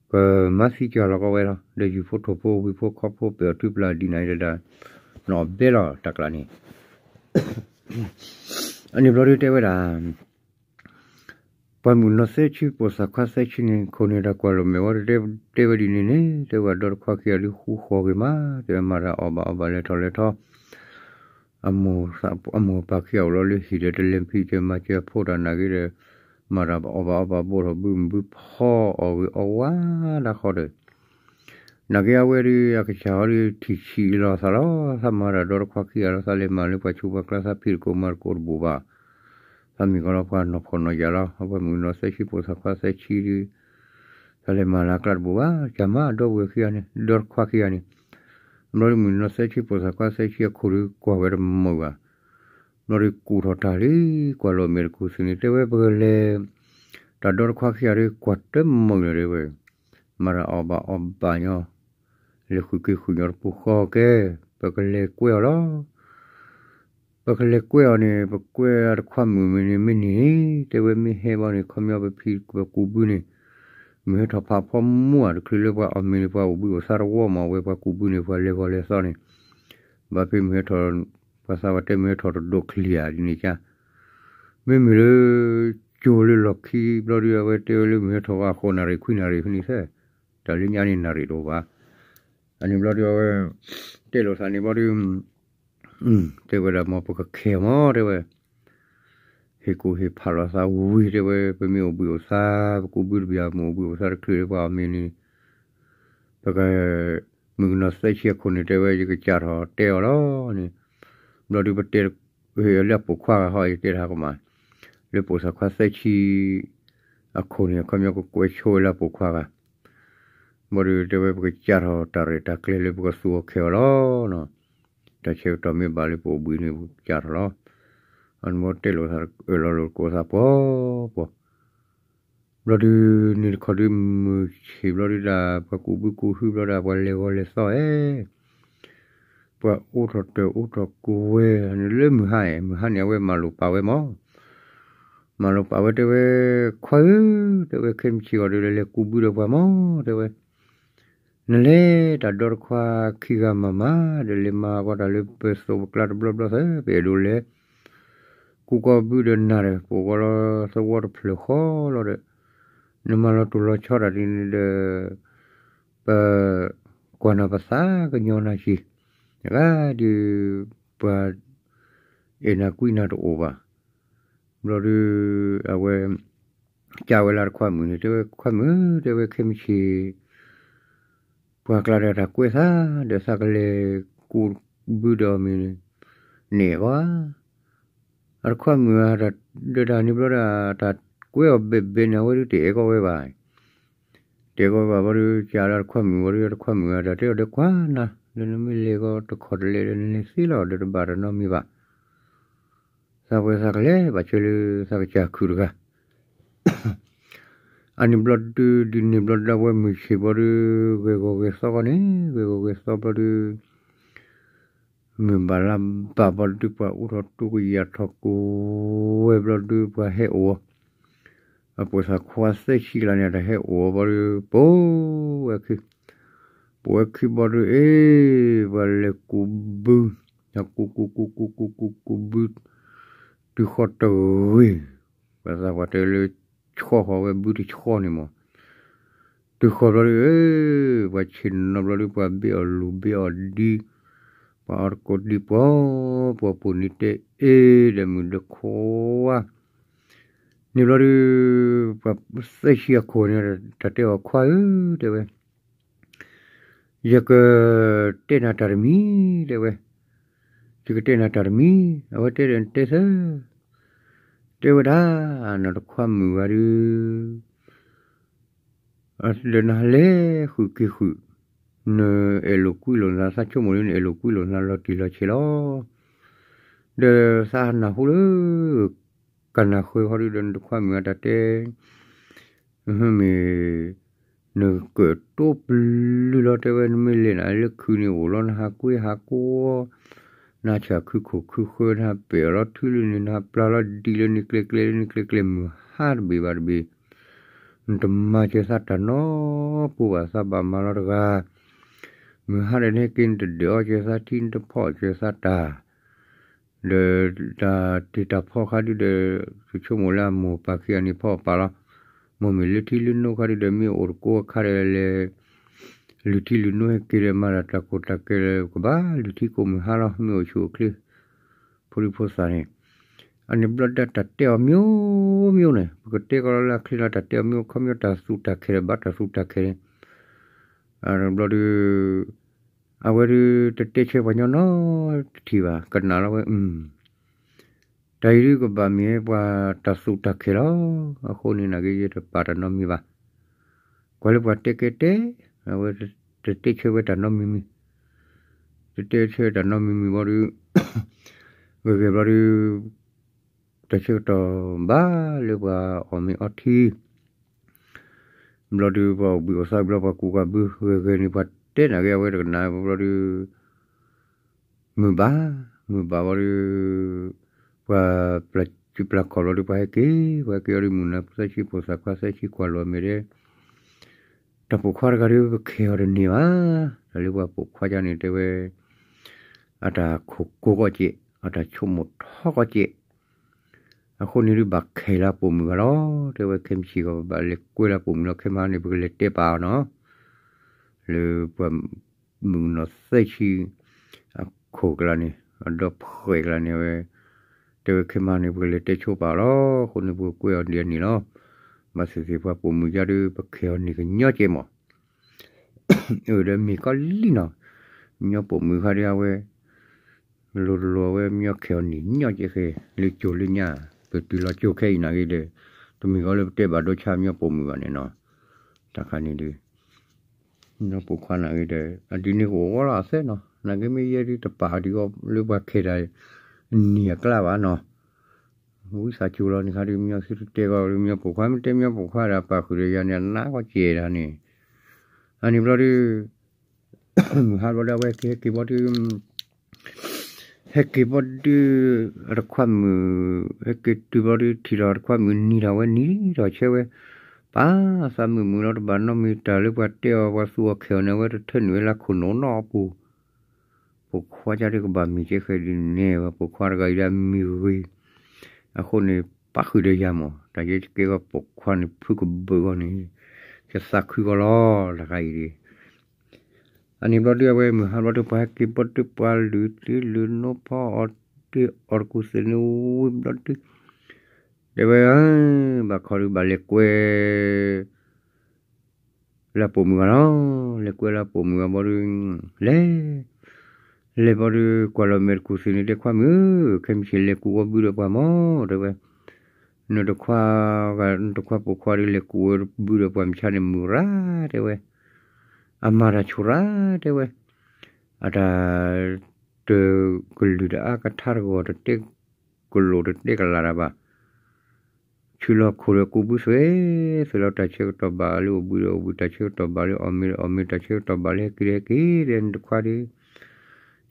မၤသံကၢ်လီၤကီးဝဲလီၤ. ဒီးယုၢ်ဖိထိၣ်ဖိဝံၤဖိခီဖိပဲာ်အီၤထုပျၢ်အီၤဒံးနၤဒီး နီၢ်အီၣ်ဘဲလီၤတၢ်ကျးန့ၣ် အန့ၣ်ဘျီဒုတဲဝဲဒၣ် ပှၤမုၣ်နီၤသၢဆံ ပိာ်သၣ်ခွါသၢဆံန့ၣ် ခိၣ်န့ၣ်တၢ်ကွၢ်လိာ်မဲာ်ဝဲ တဲဝဲဒ်န့ၣ်န့ၣ် တဲဝဲဒီတခွါခံဂၤဒုးဃူဃီၤဂ့ၤမး တဲဝဲမၤတၢ်အီၣ်ဘၣ်အီဘၣ်လဲၤထီၣ်လဲၤထီ အမိၢ်အပၢ်ခံဂၤအိၣ်လီၤလၢဟံၣ်ဒီး တလဲၤဖံးစၢၤမၤစၢၤအဖိတၢ်နာ်က့ဒီး မၤတၢ်အီၣ်ဘၣ်အီဘၣ်ဘိးထီၣ်ဘုမုၢ်ဘုဖီအီၣ်ဂ့ၤအီဝါဒၣ်ဃီဒီး နာ်က့အဝဲဒုး အကစၢ်ဟီဒုး ထံၣ်ဆံးလီၤသးလီၤ, သးမၤတၢ်ဒီတခွါခံဂၤလီၤ, သးလဲၤမၤလၢပှၤဆိပှၤကျါ သးဖံးတကိးမၤတကိးတဘိးဘၣ်, သးမ့ၢ်ကီလီၤပှၤနီၢ်ဖှီၣ်နီၢ်ယာ်လီၤ, အဝဲမုၣ်ကနီၤသၢဆံ ပိာ်သၣ်ခွါသၢဆံဒုး သးလဲၤမၤလၢအကျါတဘိးဘၣ်, ကမၤဒီဝဲၢ်ခံဂၤန့ၣ် ဒီတခွါခံဂၤန့ၣ်, ဘျီဒုးမုၣ်ကနီၤသၢဆံ ပိာ်သၣ်ခွါသၢဆံအခိၣ်ဒုး ကွၢ်ဝဲတမုာ်ဘၣ်, ဘျီဒုးကူၣ်ထီၣ်တၢ်လံ, ကွၢ်လီၤမဲာ်တကူၣ်သ့န့ၣ် တဲဝဲပကလဲၤ, တၢ်ဒီတခွါခံဂၤဒုး ကွၢ်တမုာ်လၢၤတဲဝဲ, မၤတၢ်အီၣ်ဘၣ်အီဘၣ်ညီ, လဲၤဃုာ်က့ၤဃုာ်ညီတပူၤဃီကဲ, ပကလဲၤကွဲအီၤလီၤ. ပကလဲၤကွဲအီၤန့ၣ် ပကွဲအတခွါမုၣ်မ့ၢ်န့ၣ်မ့ၢ်န့ၣ်, တဲဝဲမ့ၢ်ဟဲဘၣ်န့ၣ် ခီပညီပဖံးပကူးဘုန့ၣ်, မုၢ်ဟဲထီၣ်ဖးဖီမူၢ်ဧါ တချုးလၢပှၤအီၣ်မ့ၤန့ၣ် ပှၤအိၣ်ဘှံးအိၣ်သါတဝီမး အဝဲပှၤကူးဘုန့ၣ် ပှၤလဲၤဂီၤလဲၤသီန့ၣ်, ဘၣ်ဖဲမုၢ်ဟဲထီၣ်, ပှၤသးပှၢ်တဲမုၢ်ဟဲထီၣ်တဒိးချံၤဧါဒ်န့ၣ်ကါ, မ့မ့ၢ်လၢ ကၠိလၢလီၢ်ခံဘျီဒုး အဝဲတဲဝဲလၢမုၢ်ဟဲထီၣ်ဝဲအဃိ နၣ်ရံၣ်ခွံနၣ်ရံၣ်ဖဲန့ၣ်သၢ, တၢ်လၢညါန့ၣ်နၣ်ရံၣ်တအိၣ်ဘၣ်. အန့ၣ်ဘျီဒုးအဝဲ တဲလိာ်သးန့ၣ်ဘျီဒုး တဲဝဲဒၣ်မ်ပကခဲအီၤမး တဲဝဲ, ဟ့ၣ်ကူၣ်ဟ့ၣ်ဖးလိာ်သးဝံၤတဲဝဲ, ပမ့ၢ်အိၣ်ဘှံးအိၣ်သါ, ပကူးဘုတဘၣ် မ့ၢ်အိၣ်ဘှံးအိၣ်သါတချုးလၢပှၤအီၣ်မ့ၤန့ၣ်, ပက, မုၣ်ကနီၤသၢဆံအခိၣ်န့ၣ် တဲဝဲ ယကစးထီၣ်တဲအီၤလီၤန့ၣ်, ဘျီဒုးပတဲ, လၢအပိာ်ခွါဂၤဟီ ယတဲတဟးကမး, လၢပိာ်သၣ်ခွါသၢဆံ အခိၣ်န့ၣ် အခီပညီကကွဲးဆိဝဲလၢအပိာ်ခွါဂၤ, ဘျီဒုးတဲဝဲ ပကစးထီၣ်တၢ်ရဲၣ်တၢ်ကျဲၤလၢပကသူအီၤခဲအီၤလီၤ. တၢ်ဆၢကတီၢ်မ့ၢ်ဘၣ်လၢပအိၣ်ဘှံးန့ၣ် ပကစးထီၣ်လီၤ. အန့ၣ်ဘျီတဲလိာ်သးအၢၣ်လီၤလိာ်သကိးသးပှီၤပှီၤ, ဘျီဒုးန့ၣ်တခီဒုးမုၢ်ဆ့ၣ်ဘျီဒုးဒၣ် ပှၤကူးဘုကူးဟုဘျီဒၣ် ပှၤလဲၤဂီၤလဲၤသီဧဲ, ပှၤအိးထီၣ်တၢ်အိးထီၣ်ကဝဲၤန့ၣ်လၢမုၢ်ဟါအံၤ, မုၢ်ဟါန့ၣ် အဝဲမၤလိာ်ပာ်ဝဲမး, မၤလိာ်ပာ်ဝဲတဲဝဲ, ခွါဧၢ, တဲဝဲ ခဲမုၢ်ဆ့ၣ်ဂီၤဒီးလဲၤကူးဘုဒီးပှၤမး, တဲဝဲ နလဲၤတၢ်ဒီတခွါခံဂၤမၤမၤ, ဒီးလဲၤမၤပှၤတၢ်လၢပသိးပကျါတဘျီဘျီသၢ, ပအဲၣ်ဒိးလဲၤ ကူးကီးဘုဒီးနၤဒီး ပအိၣ်ဂီၤလီၤသဝီတဖျၢၣ်ဃီလီၤဒီး, နမၤလီၤတိၢ်လီၤဆီတၢ်ဒ်န့ၣ်ဒီး ပကွၢ်နၤပသးကညီနၤက့ၤ, တဂၤဒီး ပှၤအဲၣ်နၤကွံနၤတအိၣ်ဘၣ်. ဘျီဒုး အဝဲ ကးဝဲလၢတခွါမုၣ်န့ၣ် တဲဝဲခွါမုၣ်, တဲဝဲခဲမုၢ်ဆ့ၣ် ပှၤကျါဒီးတၢ်ကွဲးသး ဒီးသးကလဲၤကူးဘုဒီးအီၤမ့ၢ်န့ၣ်, န့ၣ်ဂီၤဧါ, အတခွါမုၣ်ဧါ, ဒီးတၢ်န့ၣ်ဘျီဒီး တၢ်ကွဲးအီၤဘဲဘဲန့ၣ် အဝဲဒုးတအဲၣ်ကီးဝဲဘၣ်, တအဲၣ်ကီးဝဲဘၣ်ဘျီဒုး ကးလၢတခွါမုၣ်ဝံၤဒီး တခွါမုၣ်ဧါ တၢ်တဲအီၤဒီး ကွၢ်နၤ လၢနမ့ၢ်လဲၤကီးတခီတလဲၤဒီး နလဲၤသ့လီၤ ဒီးတဘၣ်တၢ်နီတမံၤဘၣ်. သးပှဲၤသးကလဲၤဘၣ်ဆၢလၢသးကစၢ်ခုၣ်တဂၤ အန့ၣ်ဘျီဒုး ဒ်န့ၣ်ဘျီဒုး အဝဲမုၢ်ဆ့ၣ်ဘျီဒုး ဂဲၤဂီၤဂဲၤသီကီးန့ၣ် ဂဲၤဂီၤဂဲၤသီဘျီဒုး မုၢ်ဘၣ်လါဘၣ်ဘျီဒုး ပှၤအိးထီၣ်တူၢ်ကယၢ်ထီၣ်ကဝဲၤဘျီဒုး ပှၤဟဲအိၣ်အီၤ, အပိာ်သၣ်ခွါသၢဆံကျါန့ၣ် တၢ်ဟဲအိၣ်အီၤဘျီဒုး ပိာ်ဝဲခံ ပိာ်ဝဲခံဘျီဒုး အ့ ပှၤလဲၤကူးဘု ကူးကူးကူးကူးကူးကူးဘု တုၤဃီတဂ့ၤ, ပှၤသးပှၢ်တဲလၢ ဆှီဃီၤဝဲဘုတဆှီန့ၣ်မး တုၤဃီၤဘျီဒုး ပှၤဆ့ၣ်နီၤဘျီဒုး ပှၤဘ့ၣ်အီၤလူၤဘ့ၣ်အီၤဒံ ပှၤအီၣ်တကိးဒံပှီၤ ပှၤပိာ်န့ၣ်တဲအ့ ဒီးမုၣ်ဒီးခွါ န့ၣ်ဘျီဒုး ပှၤသၢဆံအခိၣ်န့ၣ် တၢ်တဲအီၤခွါဧၢ တဲဝဲ ယကတဲနၤတၢ်တမံၤ တဲဝဲ, ယကတဲနၤတၢ်တမံၤ အဝဲတဲဒီးတဲသၢ, တဲဝဲဒၣ် နတခွါမုၣ်ဂၤဒုး ဒီးနဟးလဲၤဃုာ်က့ၤဃုာ်, နအဲၣ်လိာ်ကွံလိာ်နသး သးဆိကမိၣ်လၢနအဲၣ်လိာ်ကွံလိာ်နသးလီၤတံၢ်လီၤဆဲးလီၤ. ဒီးသးနၢ်ဟူလၢ ကနၢ်ဃၢဃီဒုးဒီး နတခွါမုၣ်အတၢ်တဲ မ့ၢ် နကၢၣ်တိပလုၢ်လီၤ တဲဝဲ နမ့ၢ်လဲၤနၤလၢခုးန့ၣ်အိၣ်လီၤ နဟးကွ့ဟးကွီ နဟးဆၣ်ခုခိၣ်ခုဃၢ နဟးပဲာ်အီၤလီၤထုလၢန့ၣ် နဟးပျၢ်လီၤဒံးလၢန့ၣ်ကျဲကျဲလၢန့ၣ်ကျဲကျဲ မုၢ်ဟါတဘ့ၣ်ဘၣ်တဘ့ၣ် နတမၤစၢၤသးတၢ်နီတပူၤဘၣ် သးဘၣ်မၤလီၤတဂၤ မုၢ်ဟါဒီးနဟဲက့ၤ နတဒၢးအီၣ်စၢၤသးထံ နတဖီၣ်အီၣ်စၢၤသးတၢ် ဒီးတၢ်တ့ၢ်တၢ်ဖီခါဒုးဒီး တဆိကမိၣ်လၢအမိၢ်ပၢ်ခံဂၤန့ၣ်ဖီအီၣ်ပာ်လီၤ. မိၢ်မ့ၢ်လုၢ်ထံလုၢ်နိခါဒုးဒီး မ့ၢ်အိၣ်တကိးအခါဒီးလဲၤ လုၢ်ထံလုၢ်နိဟဲက့ၤဒီး မၤတၢ်တၢ်ကိၢ်တၢ်ကဲလၢ ကဘၣ်လုၢ်ထံကိးမုၢ်ဟါလီၤ. မ့ၢ်အိၣ်ဆူၣ်အိၣ်ချ့ ဖိဒံဖိသၣ်န့ၣ် အန့ၣ်ဘျီဒၣ်တၢ်တဲအီၤ မျိုးမျိုး န့ၣ် ပကတဲကီးလီၤလၢအချ့လီၤ တၢ်တဲအီၤ မျိုး ခီပညီတၢ်သူတၢ်ခဲဒီး ဘၣ်တၢ်သူတၢ်ခဲန့ၣ် ဘျီဒုး အဝဲဒုးတတဲဆၢပှၤညီနီတထံၣ်ဘၣ် ကနၣ်လီၤဝဲ တၢ်အံၤဒုးကဘၣ်မ့ၢ်ပှၤတၢ်သူၣ်တၢ်ခဲလီၤ. အဃိန့ၣ် နာ်က့ ယတပာ်တၢ်နီတမံၤဘၣ်. ကွၢ်လၢပှၤတဲကဲတဲ, အဝဲတတဲဆၢဝဲတၢ်နီတမံၤမံၤ, တတဲဆၢတၢ်နီတမံၤမံၤဘျီဒုး ဂ့ၤဂ့ၤဘျီဒုး တၢ်ဆၢကတီၢ်ဘၣ်လၢပှၤအီၣ်မ့ၤအီထံ ဘျီဒုး ပှၤအိၣ်ဘှံးအိၣ်သါဘျီ ပှၤကူၣ်ပှၤဘုဂ့ၤဂ့ၤန့ၣ် ပှၤတဲနာ်က့ အဝဲတကနၣ်ဘျီဒုး မုာ်ဘၣ်, မုာ်ဘၣ်ဘျီဒုး ပှၤပျၢ်စုပျၢ်ခီၣ်ဘျီဒုး ပှၤဟဲက့ၤ, ပှၤဟဲက့ၤအီၤဒုး မုၢ်နၤသၢဆံ ပိာ်သၣ်ခွါသၢဆံ ကွၢ်လီၤမဲာ်ဒီး တၢ်ပိာ်ခွါတဂၤဒုး ပခဲအီၤတန့ၢ်ဘၣ်. တၢ်လၢပှၤပိာ်ခွါကန့ၣ် တဲဝဲ အတၢ်ခိၣ်ကိးကီၢ်စဲး, အတၢ်ဆိကမိၣ်ထီကီၢ်စဲး, အဃိန့ၣ်ဒုး ဘၣ်ခဲလၢပိာ်မုၣ်ဂၤလီၤ. တဲဝဲ ခဲမုၢ်ဆ့ၣ်ဂီၤ ပဘၣ်လဲၤကွဲလၢပိာ်မုၣ်လီၤ. ခဲမဟါန့ၣ် ပကလဲၤတဲပာ်အီၤနီၤ လၢပှၤမုၣ်ကနီၤသၢဆံ အခိၣ်ကျါန့ၣ် အဒီဖှဲးကျါန့ၣ် အဝဲ တဲဝဲ ခဲမဟါန့ၣ် ပကလဲၤတဲဆိပာ်အီၤလီၤ. အဃိန့ၣ် ပကကွဲအီၤဒ်အန့ၣ်လီၤ. ဘၣ်သ့ၣ်သ့ၣ် ပှၤပိာ်မုၣ်ယါဒုး ပခဲအီၤန့ၢ်ကညီကဲမး အၢ ဒီးမ့ၢ်ကီလံနီၤ, ညီပိာ်မုၣ်ခါဒုး အဝဲ လိၤတလိၤ အဝဲမညီခဲအီၤန့ၢ်ညီကဲဃဲ လၢကၠိလၢညါ, ပတုၤလီၤကၠိခဲအံၤနာ်က့ဒီး တမ့ၢ်ကီလၢပတဲဘၣ်ဒိဆါညီပိာ်မုၣ်ဘၣ်န့ၣ်နီၤ. တၢ်ခါန့ၣ်ဒုး ညီပိာ်ခွါနာ်က့ဒီး အဒ်န့ၣ်ကအိၣ်ဝဲလီၤအသၢနီၤ, နာ်က့မ့ၢ်ယဲဒုးတပာ်ဒ်အီၤလၢပှၤခဲဒၣ် နံၣ်အကျါဘၣ်နီၤ. ဝံသးစူၤလီၤန့ၣ်ခါဒုး မညီသုတတဲကီးလၢမညီပိာ်ခွါ မ့ၢ်တဲမညီပိာ်ခွါဒီး ပာ်ဃုာ်ဒီးယၤန့ၣ် အနးကီၢ်စဲးဒၣ်န့ၣ်, အန့ၣ်ဘျီဒုး မုၢ်ဟါဘျီဒုး အဝဲဟဲက့ၤဟဲက့ၤဘျီဒုး ဟဲက့ၤဘျီဒုး အတခွါမုၣ် ဟဲက့ၤတုၤဘျီဒုး ထံၣ်ထီၣ်တခွါမုၣ်နံၤထီၣ်ဝဲနံၤထီၣ်ဆၢဝဲ, ပၢ်သးမုာ်မုာ်လီၤ တဘၣ်နီတမံၤ တၢ်လၢပှၤတဲအီၤ ပှၤသူအီၤခဲအီၤန့ၣ် အဝဲတထၢနုာ်ဝဲလၢခိၣ်နူာ်နီတပူၤ ပိာ်ခွါကဒီးကဘၣ်မ့ၢ်ကဲဃဲဒ်န့ၣ် ပှၤပိာ်ခွါတဂၤအံၤဒၣ်မ့ၢ်ဂ့ၤ, အဃိန့ၣ် ပာ်ဃုာ်ဒီးယၤမး တၢ်ယဲကဲဂီၤပိာ်ခွါန့ၣ် ဖုကဘုးဂီၤန့ၣ် ယသးခုဂီၤလီၤ တၢ်ခါအံၤဒ် အန့ၣ်ဘျီဒုး အဝဲမုၢ်ဟါဘျီဒုး ပှၤဟဲက့ၤဘျီဒုးပှၤလုၢ်တ့လုၢ်နိဖီအီၣ်တ့ၢ်အီၣ်တကူၣ်သ့ၣ်န့ၣ်ဝံၤဘျီဒုး တဲဝဲ ဘၣ်ခီဒုးဘၣ်လဲၤကွဲ လၢပိာ်မုၣ်ဂၤလီၤ. လဲၤကွဲလၢပိာ်မုၣ်ဂၤဘျီဒုး လဲၤ လဲၤဘျီဒုး ကွၢ်လီၤမဲာ်တကူၣ်သ့ၣ်န့ၣ် တဲခွါမုၣ်ဧၢ, ခဲမုၢ်ဆ့ၣ်လဲၤကူးဝီဘုဒီးပှၤမး တဲဝဲ, နတခွါဂၤ နတခွါပိာ်ခွါဒုး လဲၤကူးဝီဘုဒီးပှၤမုၢ်ဆါန့ၣ် မုာ်ရၣ် တဲဝဲ, အမၤတၢ်ဆိၣ်ရၣ် တဲဝဲ, အတၢ် တကလုာ်တအါကထါတဂီၤ တတဲကလိာ်တတဲကလးတၢ်ဘၣ် ဆူလီၢ်ခိၣ်ဒီးကူးဘုသွဲၣ်, သွဲၣ်လီၤတၢ်ဆၢကတီၢ်ဘၣ်လၢအိၣ်ဘှံးဒီးအိၣ်ဘှံး တၢ်ဆၢကတီၢ်ဘၣ်လၢအီၣ်မ့ၤဒီးအီၣ်မ့ၤ တၢ်ဆၢကတီၢ်ဘၣ်လၢဟဲက့ၤဒီးဟဲက့ၤ တဲနတခွါဒီး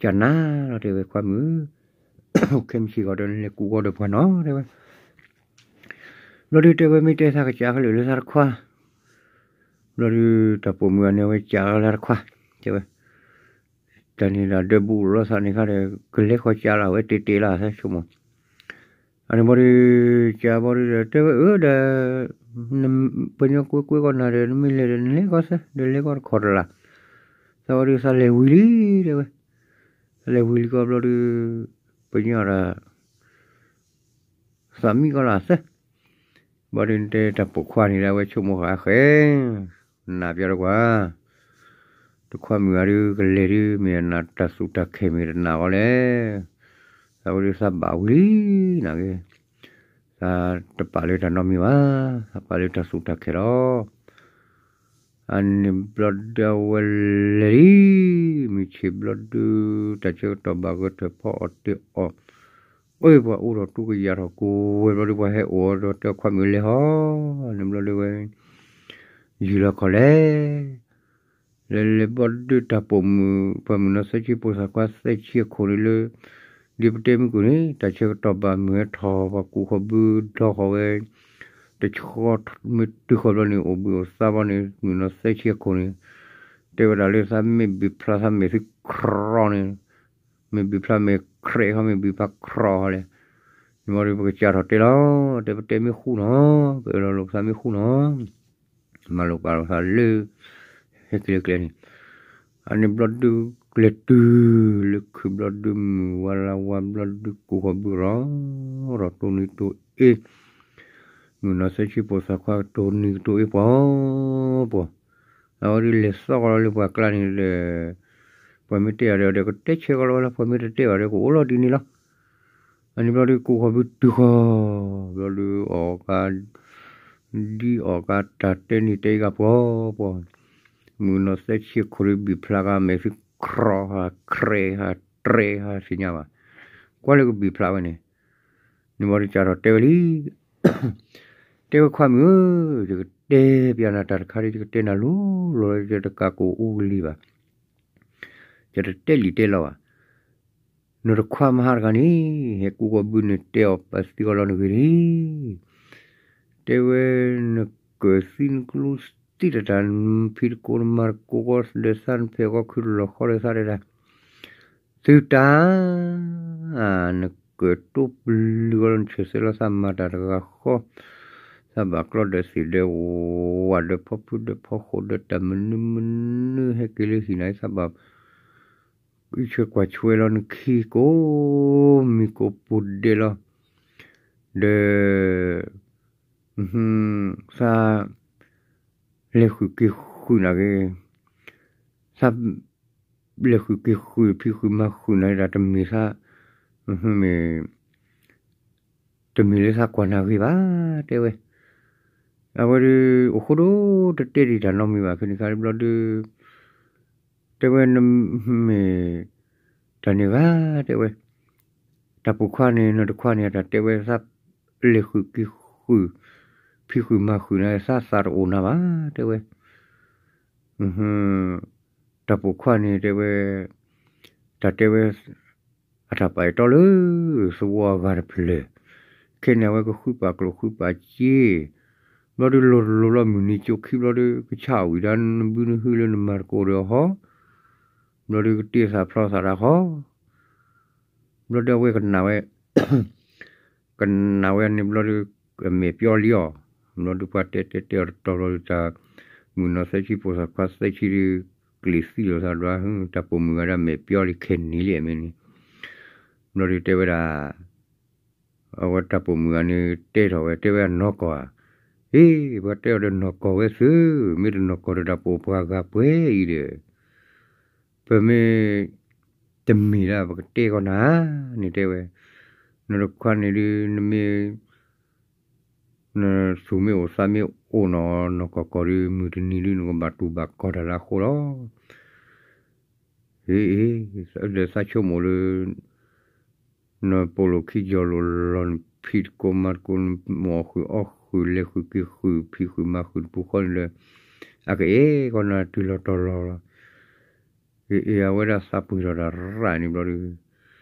ကနၤလီၤ တဲဝဲခွါမုၣ်, ခဲမုၢ်ဆ့ၣ်ဂီၤဒီးနလဲၤကူးဝီဒီးပှၤနီၤ တဲဝဲ ဘျီဒုးတဲဝဲမ့ၢ်တဲသးကစးကလုာ်လၢသးတခွါ, ဘျီဒုးတၢ်ပိာ်မုၣ်ဂၤန့ၣ် အဝဲကးလၢသးတခွါ, တဲဝဲ, တၢ်န့ၣ်ဒီးဒၢဘူးလိာ်သးန့ၣ်ခါဒီး ကလဲၤဃီကးလၢအဝဲတ့တ့လၢသးဆိကမိၣ်, အန့ၣ်ဘျီဒုး ကးဘျီဒုးဒီး တဲဝဲအၢဒီး ပှၤညီကွဲကွဲကီးနၤဒီး နမ့ၢ်လဲၤဒီးနလဲၤကီးသၢ ဒီးလဲၤကီးတခီတလၢ်, သးဝဲဒုးသးလဲၤဝံၤလံ တဲဝဲ, သးလဲၤဝံၤလံကီးဘျီဒုး ပှၤညီဒီး သးမံကီးလၢအသၢ, ဘျီဒုးတဲတၢ်ပိာ်ခွါန့ၣ်ဒၣ်ဝဲဆိကမိၣ်ဃာ်ဃဲ, နၢ်ပၢၢ်တကွၢ်, တခွါမုၣ်ဂၤဒုးကလဲၤဒုး မ့ၢ်နၤတၢ်သူၣ်တၢ်ခဲမ့ၢ်တနာ်အီၤလဲၣ်, သးဝဲဒုးသးဘၣ်ဝံၤလံ, နာ်က့, သးတပာ်လၢတၢ်နီတမံၤဘၣ်, သးပာ်လၢတၢ်သူၣ်တၢ်ခဲလီၤ. အန့ၣ်ဘျီဒုးအဝဲလဲၤလံ, မုၢ်ဆ့ၣ်ဘျီဒုး တၢ်ဆၢကတီၢ်ဘၣ်ဂၢၢ်ထၢၣ်ဖီအီၣ်တ့ၢ်အီၣ်, အၢ ပှၤအိၣ်ထီၣ်တူၢ်ကယၤထီၣ်ကိးဝဲဘျီဒုး ပှၤဟဲအိၣ်ဒီးတဲခွါမုၣ်လဲၤဟီ, န့ၣ်ဘျီဒုးဝဲ ယုၢ်လီၤခီၣ်လဲၣ် လဲၤလဲၤဘျီဒုးတၢ်ပိာ်မုၣ် ပှၤမုၣ်နီၤသၢဆံပိာ်သၣ်ခွါသၢဆံအခိၣ်န့ၣ်လၢ ဒ်ပတဲမုၢ်ကွံာ်န့ၣ် တၢ်ဆၢကတီၢ်ဘၣ်မုၢ်ဟဲထီၣ် ပှၤကူးဃီၤဘုဒီဃီၤဝဲ တဆှီမ့ၢ်တုၤဃီၤဘျီန့ၣ် အိၣ်ဘှံးအိၣ်သါဘျီန့ၣ် မုၣ်နီၤသၢဆံအခိၣ်န့ၣ် တဲဝဲဒၣ်လၢသးမ့ၢ်ဘုးဖျါသးမဲာ်သုခရီန့ၣ် မ့ၢ်ဘုးဖျါမဲာ်ခရဲးဃီ မ့ၢ်ဘုးဖျါခရီဃီလဲၣ်, န့ၣ်ဘျီဒုးပကစးထီၣ်တဲလီၤ, တဲပတဲမ့ၢ်ဃူနီၤ, ပအၢၣ်လီၤလိာ်ပသးမ့ၢ်ဃူနီၤ မၤလိာ်ပာ်လိာ်သးလၢ ဟဲက့ၤလၢကျဲန့ၣ်, အန့ၣ်ဘျီဒုး ကျဲတုၤလၢခုၣ်ဘျီဒုးမုၢ်ဝါလါဝါဘျီဒုးကူးဃီၤဘုရီၤ ရီၤတိၢ်နံၤတိၢ်အ့, မုၣ်နီၤသၢဆံပိာ်သၣ်ခွါတိၢ်နံၤတိၢ်အ့ပှၤပှၤ, အဝဲဒုးလဲၤသီၣ်ကီးလီၤလၢပှၤကျါန့ၣ်ဒီး ပှၤမ့ၢ်တဲအီၤဒီး ကတဲဆၢကီးလီၤဝဲလီၤ, ပှၤမ့ၢ်တတဲဘၣ်ဒီး ကအိၣ်လီၤဒ်န့ၣ်လီၤ. အန့ၣ်ဘျီဒုး ကိးဃီၤဘုတုၤဃီၤ, ဘျီဒုးအီၣ်ကါ ဒ်အီၣ်ကါတၢ်တဲန့ၣ်တဲအံၤကါပှီၤပှီၤ, မုၢ်နီၢ်သၢဆံအခိၣ်ဒီး ဘံၣ်ဖျါကါမဲာ်သ့ ခြီဟးခြဲးဟး တြဲးဟး သ့ၣ်ညါဘၣ်, ကွၢ်လၢကဘံၣ်ဖျါဝဲန့ၣ်, န့ၣ်ဘျီဒုး ကးထီၣ်တဲဝဲလံ တဲဝဲခွါမုၣ်ဧၢ, ယကတဲပျးနၤတၢ်တခါဒီး ယကတဲနၤလိၤလိၤလီၤ, ယတကးကိၢ်အူကလံၤဘၣ်, ယတတဲလံာ်တဲလီၤဘၣ်. နတခွါမဟါတဂၤန့ၣ် ဟဲကူကီၢ်ဘုန့ၣ် တဲအီၣ်ပသံအီၤလီၤနဂ့ၤန့ၣ်, တဲဝဲ နကၢၢ်သံနကျူသံတတၢ် နဖံးတကိးနမၤတကိးဃီဒီးသး နဖဲးဃီခုတလီၢ်ဃီဒီးသးတတၢ် သုတၢ် နကၢၢ်တိပလုၢ်အီၤလီၤ နဆဲးသဲလီၤသးမၤတၢ်တဂၤဃီ, သးဘၣ်ကျီဒီးသ့ၣ်ဒီးဝၣ်ဒီးဖီဖုဒီးဖီဃိး ဒီးတၢ်မနုၤမနုၤဟဲက့ၤလၢဟံၣ်နၤ သးဘၣ်အံးဆှဲကွၢ်ဆှဲလီၤနခံကိးမံၤကိးပူၤဒဲးလီၤ, ဒီး သး လဲၤဃုာ်က့ၤဃုာ်နၤဂ့ၤ, သး လဲၤဃုာ်က့ၤဃုာ် ဖံးဃုာ်မၤဃုာ်နၤဒၣ် တမ့ၢ်သး မ့ၢ် တမ့ၢ်လၢသးကွၢ်နၤဂ့ၤဘၣ် တဲဝဲ, အဝဲဒီး အိၣ်ဃိဒိတတဲဒံးတၢ်နီတမံၤဘၣ် ခဲန့ၣ်ခါဘျီဒီး တဲဝဲ နမ့ၢ် တၢ်န့ၣ်ဂ့ၤ တဲဝဲ, တၢ်ပိာ်ခွါန့ၣ် နတခွါန့ၣ် အတၢ်တဲဝဲသး လဲၤဃုာ်က့ၤဃုာ် ဖံးဃုာ်မၤဃုာ်နၤ သးသးတအိၣ်နၤဘၣ် တဲဝဲ, တၢ်ပိာ်ခွါန့ၣ် တဲဝဲ တၢ်တဲဝဲ အတၢ်ပာ်အဲၣ်တီလၢ သဝီအဂၤတဖျၢၣ်, ခဲန့ၣ် အဝဲကဃုပာ်ကျိၣ်ဃုပာ်စ့, ဘျီဒုး လိၤတလိၤဘျီ မုၢ်နံၤကၠိခံဘျီဒုး ကဆါအီၣ်ဝံၤဒၣ် နဘုနဟုလၢနမၤတကိးဒီးအီၤဟီ, ဘျီဒုး ကတ့သးဖျီသးတၢ်ဃီ, ဘျီဒုး အဝဲကနၣ်ဝဲ ကနၣ်ဝဲန့ၣ်ဘျီဒုး အမဲာ်ပျီလံအီၤ, ဘျီဒုး ပှၤတဲတဲတဲအီၤတတီၤဘျီဒုး တၢ်မုၢ်နီၢ်သၢဆံ ပိာ်သးခွါသၢဆံဒီး ကျ့ၤသံလိာ်သးဒွး တၢ်ပိာ်မုၣ်ဂၤဒၣ်မဲာ်ပျီလံ ခဲနံၤလံအမ့ၢ်န့ၣ်, ဘျီဒုး တဲဝဲဒၣ် အဝဲတၢ်ပိာ်မုၣ်ဂၤန့ၣ် တဲထီၣ်ဝဲ တဲဝဲအနီၢ်ကီၢ်ဧါ, ဟ့ၣ် ပှၤတဲအီၤဒီးနီၢ်ကီၢ်ဝဲသု, မ့ၢ်တနီၢ်ကီၢ်ဒီးတၢ်ပိာ်ပှၤဂၤပှဲၤအံၤဒီး ပမ့ၢ်တမ့ၢ်ဒၣ် ပကတဲကီးနၤန့ၣ်တဲဝဲ, နတခွါန့ၣ်ဒုး နမ့ၢ် နသူၣ်မ့ၢ်အိၣ်သးမ့ၢ်အိၣ်နီၢ်နီၢ်ကီၢ်ကီၢ်ဒီး မုၢ်တနံၤဒုး နကဘၣ်တူၢ်ဘၣ်ကီၢ်တၢ်လၢအဃိလီၤ. ဟ့ၣ်အ့ၣ်, ဒီးသးဆိကမိၣ်လၢ နပိာ်လိာ်ခံယီၤလိာ်လီၤ နဖံးတကိးမၤတကိး နမိၣ်အီၣ်ဃုာ်အီၣ်ဃုာ် လဲၤဃုာ်က့ၤဃုာ် ဖံးဃုာ်မၤဃုာ်တပူၤဃီန့ၣ်ဒီး အကအဲၣ်ကီးနၤတုၤလီၤတီၤလီၤလီၤ. အ့ၣ်အ့ၣ် အဝဲဒၣ်သးပှ့ၤထီၣ်တၢ်ရၣ်န့ၣ်ဘျီဒုး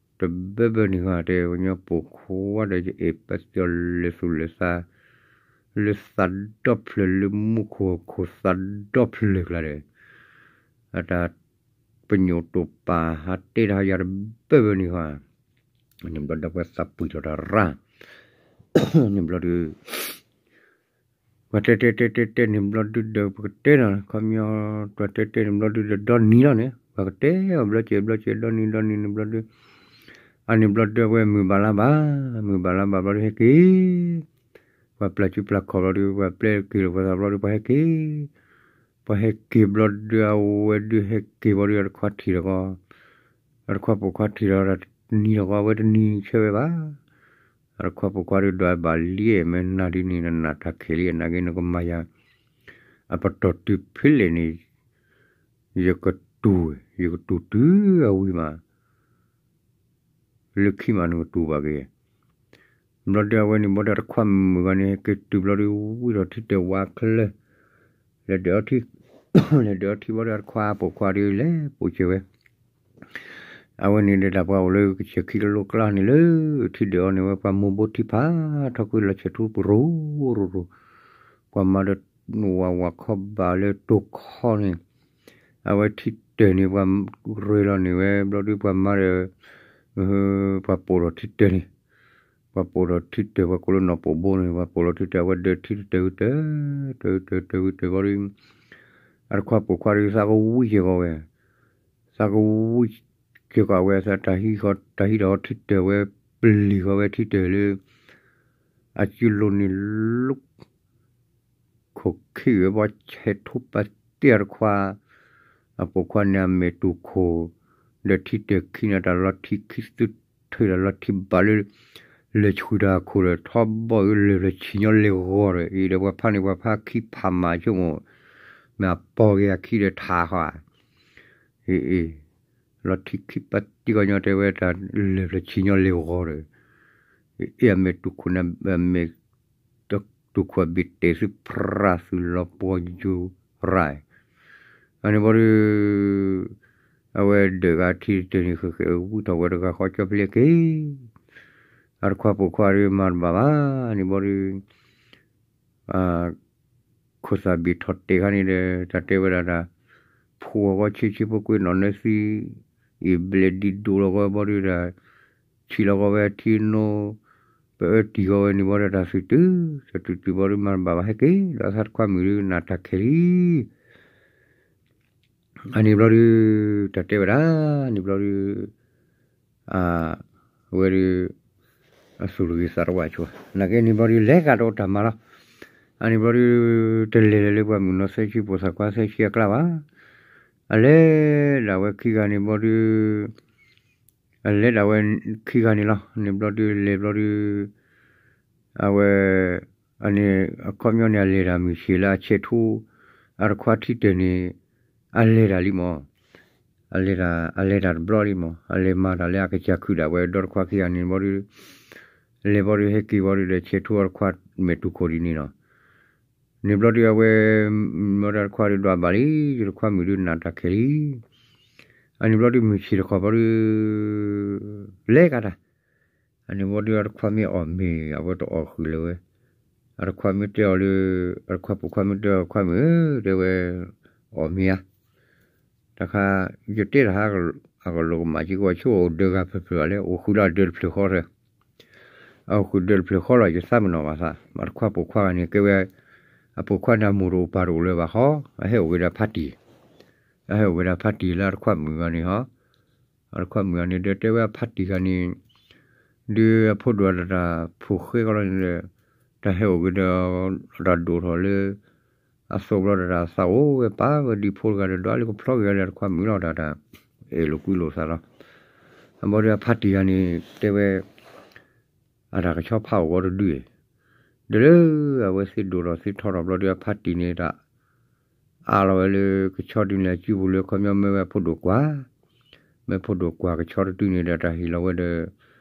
တဘၢဘၢန့ၣ်ဃီ တဲဝဲညီပိာ်ခွါဒီး ယအဲၣ်ပၢ်သ့ၣ်အီၤလဲၤသူၣ်လဲၤသး လၢသးဒီဖျၢၣ် လၢမူခိၣ်ဟီၣ်ခိၣ်သးဒီဖျၢၣ်ကျါဒီး အတၢ်ပညိၣ်တိာ်ပာ်ဟးတဲတၢ်ယၤတဘၢဘၢန့ၣ်ဃီ န့ၣ်ဘျီဒီးပှၤသးပှ့ၤထီၣ်တၢ်ရၣ် န့ၣ်ဘျီဒုး ပှၤတဲတဲတဲတဲတဲန့ၣ်ဘျီဒုးဒီး ပကတဲနီၤ ခီပညီ ပှၤတဲတဲန့ၣ်ဘျီဒုးဒီး ဒီနံၤလီၤန့ၣ် ပှၤကတဲအီၤဘျီကဲဘျီကဲ ဒီနံၤဒီနံၤန့ၣ်ဘျီဒုး အန့ၣ်ဘျီဒုး အဝဲမုၢ်ဘၣ်လါဘၣ် မုၢ်ဘၣ်လါဘၣ်ဘျီဒုး ဟဲက့ၤ ပှၤပျၢ်စုပျၢ်ခီၣ်ဘျီဒုး ပှၤပျဲက့ၤလိာ်ပှၤသးဘျီဒုး ပှၤဟဲက့ၤ ပှၤဟဲက့ၤဘျီဒုး အဝဲဒုးဟဲက့ၤဘျီဒုး အတခွါထံၣ်ဒီးကီး အတခွါပိာ်ခွါထံၣ်ဒီးတနံၤဒီးကီး အဝဲတနံၤဆၢဝဲဘၣ် အတခွါပိာ်ခွါဒုး ဒွးဘၣ်လံ မ့ၢ်နၤဒ်န့ၣ် နနာ်တၢ်ခဲလံ နာ်က့ နကမၤယၤ အပတီၢ်တုၤဖဲလဲၣ်န့ၣ် ယကတူၢ် ယကတူၢ်တုၤအဝံၤမး လၢခံမးနကတူၢ်ဘၣ်က့ၤ ဘျီဒုးအဝဲန့ၣ်ဘျီဒုး အတခွါမုၣ်ဂၤန့ၣ် ဟဲက့ၤတုၤဘျီဒုး ဝံထီၣ်ထံတဲာ်ဝးချၢ လဲၤဒၢးအီထံ လဲၤဒၢးအီထံဘျီဒုး အတခွါပိာ်ခွါဒုး လဲၤပိာ်စၢၤဝဲ အဝဲန့ၣ်ဒီးတၢ်ပှၤအိၣ်လၢကစၢၢ်ခံကလိကျါန့ၣ်လၢ ထံဒၢးအီၤန့ၣ်ဝဲ ပှၤမိၢ်ဘိထံဖးထီ ကွံာ်လီၤဆဲးထူပရိၤရိၤရိၤ ပှၤမၤဒီးဝၤဝၤခီဘၣ်လၢတိခီန့ၣ် အဝဲထံတၢၢ်န့ၣ် ပှၤရ့လီၤန့ၢ်ဝဲ ဘျီဒုးပှၤမၤဒီး ပှၤပိာ်ထီၣ်ထံတၢၢ်န့ၣ် ပှၤပိာ်ထီၣ်ထံတၢၢ် ပှၤကိးလၢနီၢ်ပိာ်ဘိန့ၣ် ပှၤပိာ်လီၤထံတၢၢ် အဝဲဒၢးထံတၢၢ်ဝံၤတၢၢ် တၢၢ်တၢၢ်တၢၢ်ဝံၤတၢၢ်ဘျီဒုး အတခွါပိာ်ခွါဒုး သးကဝံက့ၤကီးဝဲ သးကဝံက့ၤကီးဝဲ သးတၢ်ဟံးဃီ တၢ်ဟံးထီၣ်ထံတၢၢ်ဝဲ ပျံၤဃီဝဲထံတၢၢ်လၢ အစုလိၤန့ၣ်လီၤ ဖိခံဂၤဘီဆဲးထူၣ်ပာ်တ့ၢ်အတခွါ, အပိာ်ခွါန့ၣ်အမဲာ်တူၢ်ခိၣ်, ဒီးထံတၢၢ်ခံန့ၣ် တၢ်လီၤထံခံသုထၢၣ် တၢ်လီၤထံဘၣ်လၢ လၢၢ်ဆှုၣ်တၢ်အခိၣ်ဒီး ထီဘီအံၤလၢၢ်ဖျၢၣ်ဆံးညီလ့ၢ်ဂီၤဒီး အံၤဒီးပှၤဖးန့ၣ် ပှၤဖးခံဖးမးဆိကမိၣ်, မ့ၢ်အပီၢ်က့ၤအခံဒီးထးဃီဧါ, အ့ၣ်အ့ၣ်, လီၤထံခံပာ်တ့ၢ်ဂီၤညီတဲဝဲတၢ်လၢၢ်ဖျၢၣ်ဆံးညီလ့ၢ်ဂီၤဒီး, အ့ၣ်အမဲာ်တူၢ်ခိၣ်န့ၣ် မဲာ် တူၢ်ခိၣ်အဘ့ၣ်တဲာ်သုဖြးသုလီၤပှီၢ်ယူၤရၢ်, အန့ၣ်ဘီဒီး အဝဲဒၢးဂၤထံတတၢၢ်န့ၣ် ဃဲးဃဲးဝံထီၣ်ဝဲတဂၤဃီကၠီဖျ့က့ၤ, အတခွါပိာ်ခွါဒီးမၤတဘၣ်ဘၣ်န့ၣ်ဘီဒီး ခိၣ်သၣ်ဘ့ၣ်ထီၣ်တဲာ်ခါန့ၣ်ဒီး တၢ်တဲဝဲဒၣ်တၢ်, ဖှူအီၤဂီၤဆ့ဆ့ဖိကွ့နီၣ်နၢသံ, အံၤဘျဲၣ်ဒံးဒိၣ်လီၤဂီၤဘီဒီးတၢ်, ဆံးလီၤဂီၤဝဲထံနိ, ပအၢတံၢ်ဂီၤဝဲန့ၣ်ဘီဒီးတၢ်သုးတုၤ, တၢ်သုးတုၤဘီဒီးမၤတဘၣ်ဘၣ် ဟဲက့ၤလီၤသးတခွါမုၣ်ဒီးနးတၢ်ခဲလံ အန့ၣ်ဘျီဒုး, တၢ်တဲဝဲဒၣ်, န့ၣ်ဘျီဒုး, အဝဲဒုး, အသူၣ်တဂ့ၤသးတဝၣ်ဆိ, နာ်က့န့ၣ်ဘျီဒုး လဲၤကဒီးတၢ်မၤလီၤ, အန့ၣ်ဘျီဒုး, တလဲၤလၢၤလၢပှၤမုၣ်နီၢ်သၢဆံပိာ်သၣ်ခွါသၢဆံအကျါဘၣ်, အလဲၤဒၣ်ဝဲခံဂၤန့ၣ်ဘျီဒုး, အလဲၤဒၣ်ဝဲခံဂၤန့ၣ်လီၤ, န့ၣ်ဘျီဒုး လဲၤဘျီဒုး, အဝဲ, အန့ၣ်, အခီပညီန့ၣ် အလဲၤတၢ်မုၢ်ဆ့ၣ်လၢအဆဲးထူ, အတခွါထံတၢၢ်န့ၣ်, အလဲၤတၢ်လံမး, အလဲၤတၢ်, အလဲၤတၢ်တဘျီလံမး အလဲၤမၤတၢ်လၢအကစၢ်ခုၣ်ဒၣ်ဝဲဒီတခွါခံဂၤန့ၣ်ဘျီဒုး, လဲၤဘျီဒုးဟဲက့ၤဘျီဒုးဒီးဆဲးထူအတခွါမဲာ်တူၢ်ခိၣ်ဒ်န့ၣ်လီၤ, န့ၣ်ဘျီဒုးအဝဲ, မ့ၢ်တခွါဒုးဒွးဘၣ်လံ, ယတခွါမုၣ်ဒုးနးတၢ်ခဲလံ, အန့ၣ်ဘျီဒုးမုၢ်ဆ့ၣ်တခီဘျီဒုး, လဲၤကဒီး, အန့ၣ်ဘျီဒုးအတခွါမ့ၢ်အီၣ်မ့ၤ အဝဲတအီၣ်ဃုာ်လၢၤဝဲ, အတခွါမ့ၢ်တဲအီၤလၢ, အတခွါပိာ်ခွါမ့ၢ်တဲအီၤခွါမုၣ်ဧၢ တဲဝဲ, အီၣ်မ့ၤဧါ, တခါ, ယတဲတၢ်ဟါ, အကလိာ်ကမၣ်က့ၤကွၢ်ဆိၣ်အိၣ်ဒၢဂၤဖျၢၣ်ဖျၢၣ်ဘၣ်လဲၣ် အိၣ်ဃုာ်လၢအဒၢးတဖျၢၣ်ဃီဒီး အအိၣ်ဃုာ်ဒၢးတဖျၢၣ်ဃီလီၤ ယသးမုၢ်နီၢ်ဘၣ်သး မ့ၢ်တခွါပိာ်ခွါဂၤန့ၣ် ကဲဝဲ, အပိာ်ခွါန့ၣ်အမိၢ်တအိၣ်ပၢ်တအိၣ်လၢၤဘၣ်ဃီ, အဟဲအိၣ်ဝဲဒၣ်ဖါတံၢ်, အဟဲအိၣ်ဝဲဒၣ်ဖါတံၢ်လၢအတခွါမုၣ်ဂၤန့ၣ်ဟီ, အတခွါမုၣ်ဂၤန့ၣ်ဒီးတဲဝဲအဖါတံၢ်ဂၤန့ၣ်, ဒုးအဖိဒိၣ်တၢ်တၢ်ဖိဃဲကီလီၤန့ၣ်ဒီး, တၢ်ဟဲအိၣ်က့ၤဒီး, တၢ်ဒိၣ်ထီၣ်လၢ အသိးဘျီတၢ်တၢ်သးအိၣ်ဝဲပာ်ဝဲဒ်ဖိတဂၤဒီး ဒွးလၢကဖျီက့ၤဂၤဒီးအတခွါမုၣ်လီၤတၢ်တၢ်, အဲၣ်လိာ်ကွံလိာ်သးလီၤ, အဘီဒီးအဖါတံၢ်ဂၤန့ၣ် တဲဝဲ, အတၢ်ကဆီဖးအိၣ်ဂီၤတဒု, ဒီးလၢ, အဝဲသ့ၣ်ဒိၣ်ထီၣ်သ့ၣ်ထီထီၣ်ဘျီဒီးအဖါတံၢ်န့ၣ်တၢ် အါလီၤဝဲလၢကဆီဒုန့ၣ်အစုပူၤလၢခီပညီမ့ၢ်ဝဲအဖိဒိၣ်ကွၢ်, မ့ၢ်ဖိဒိၣ်ကွၢ်ကဆီတဒုန့ၣ်ဒီးတၢ်ဟ့ၣ်လီၤဝဲဒီး,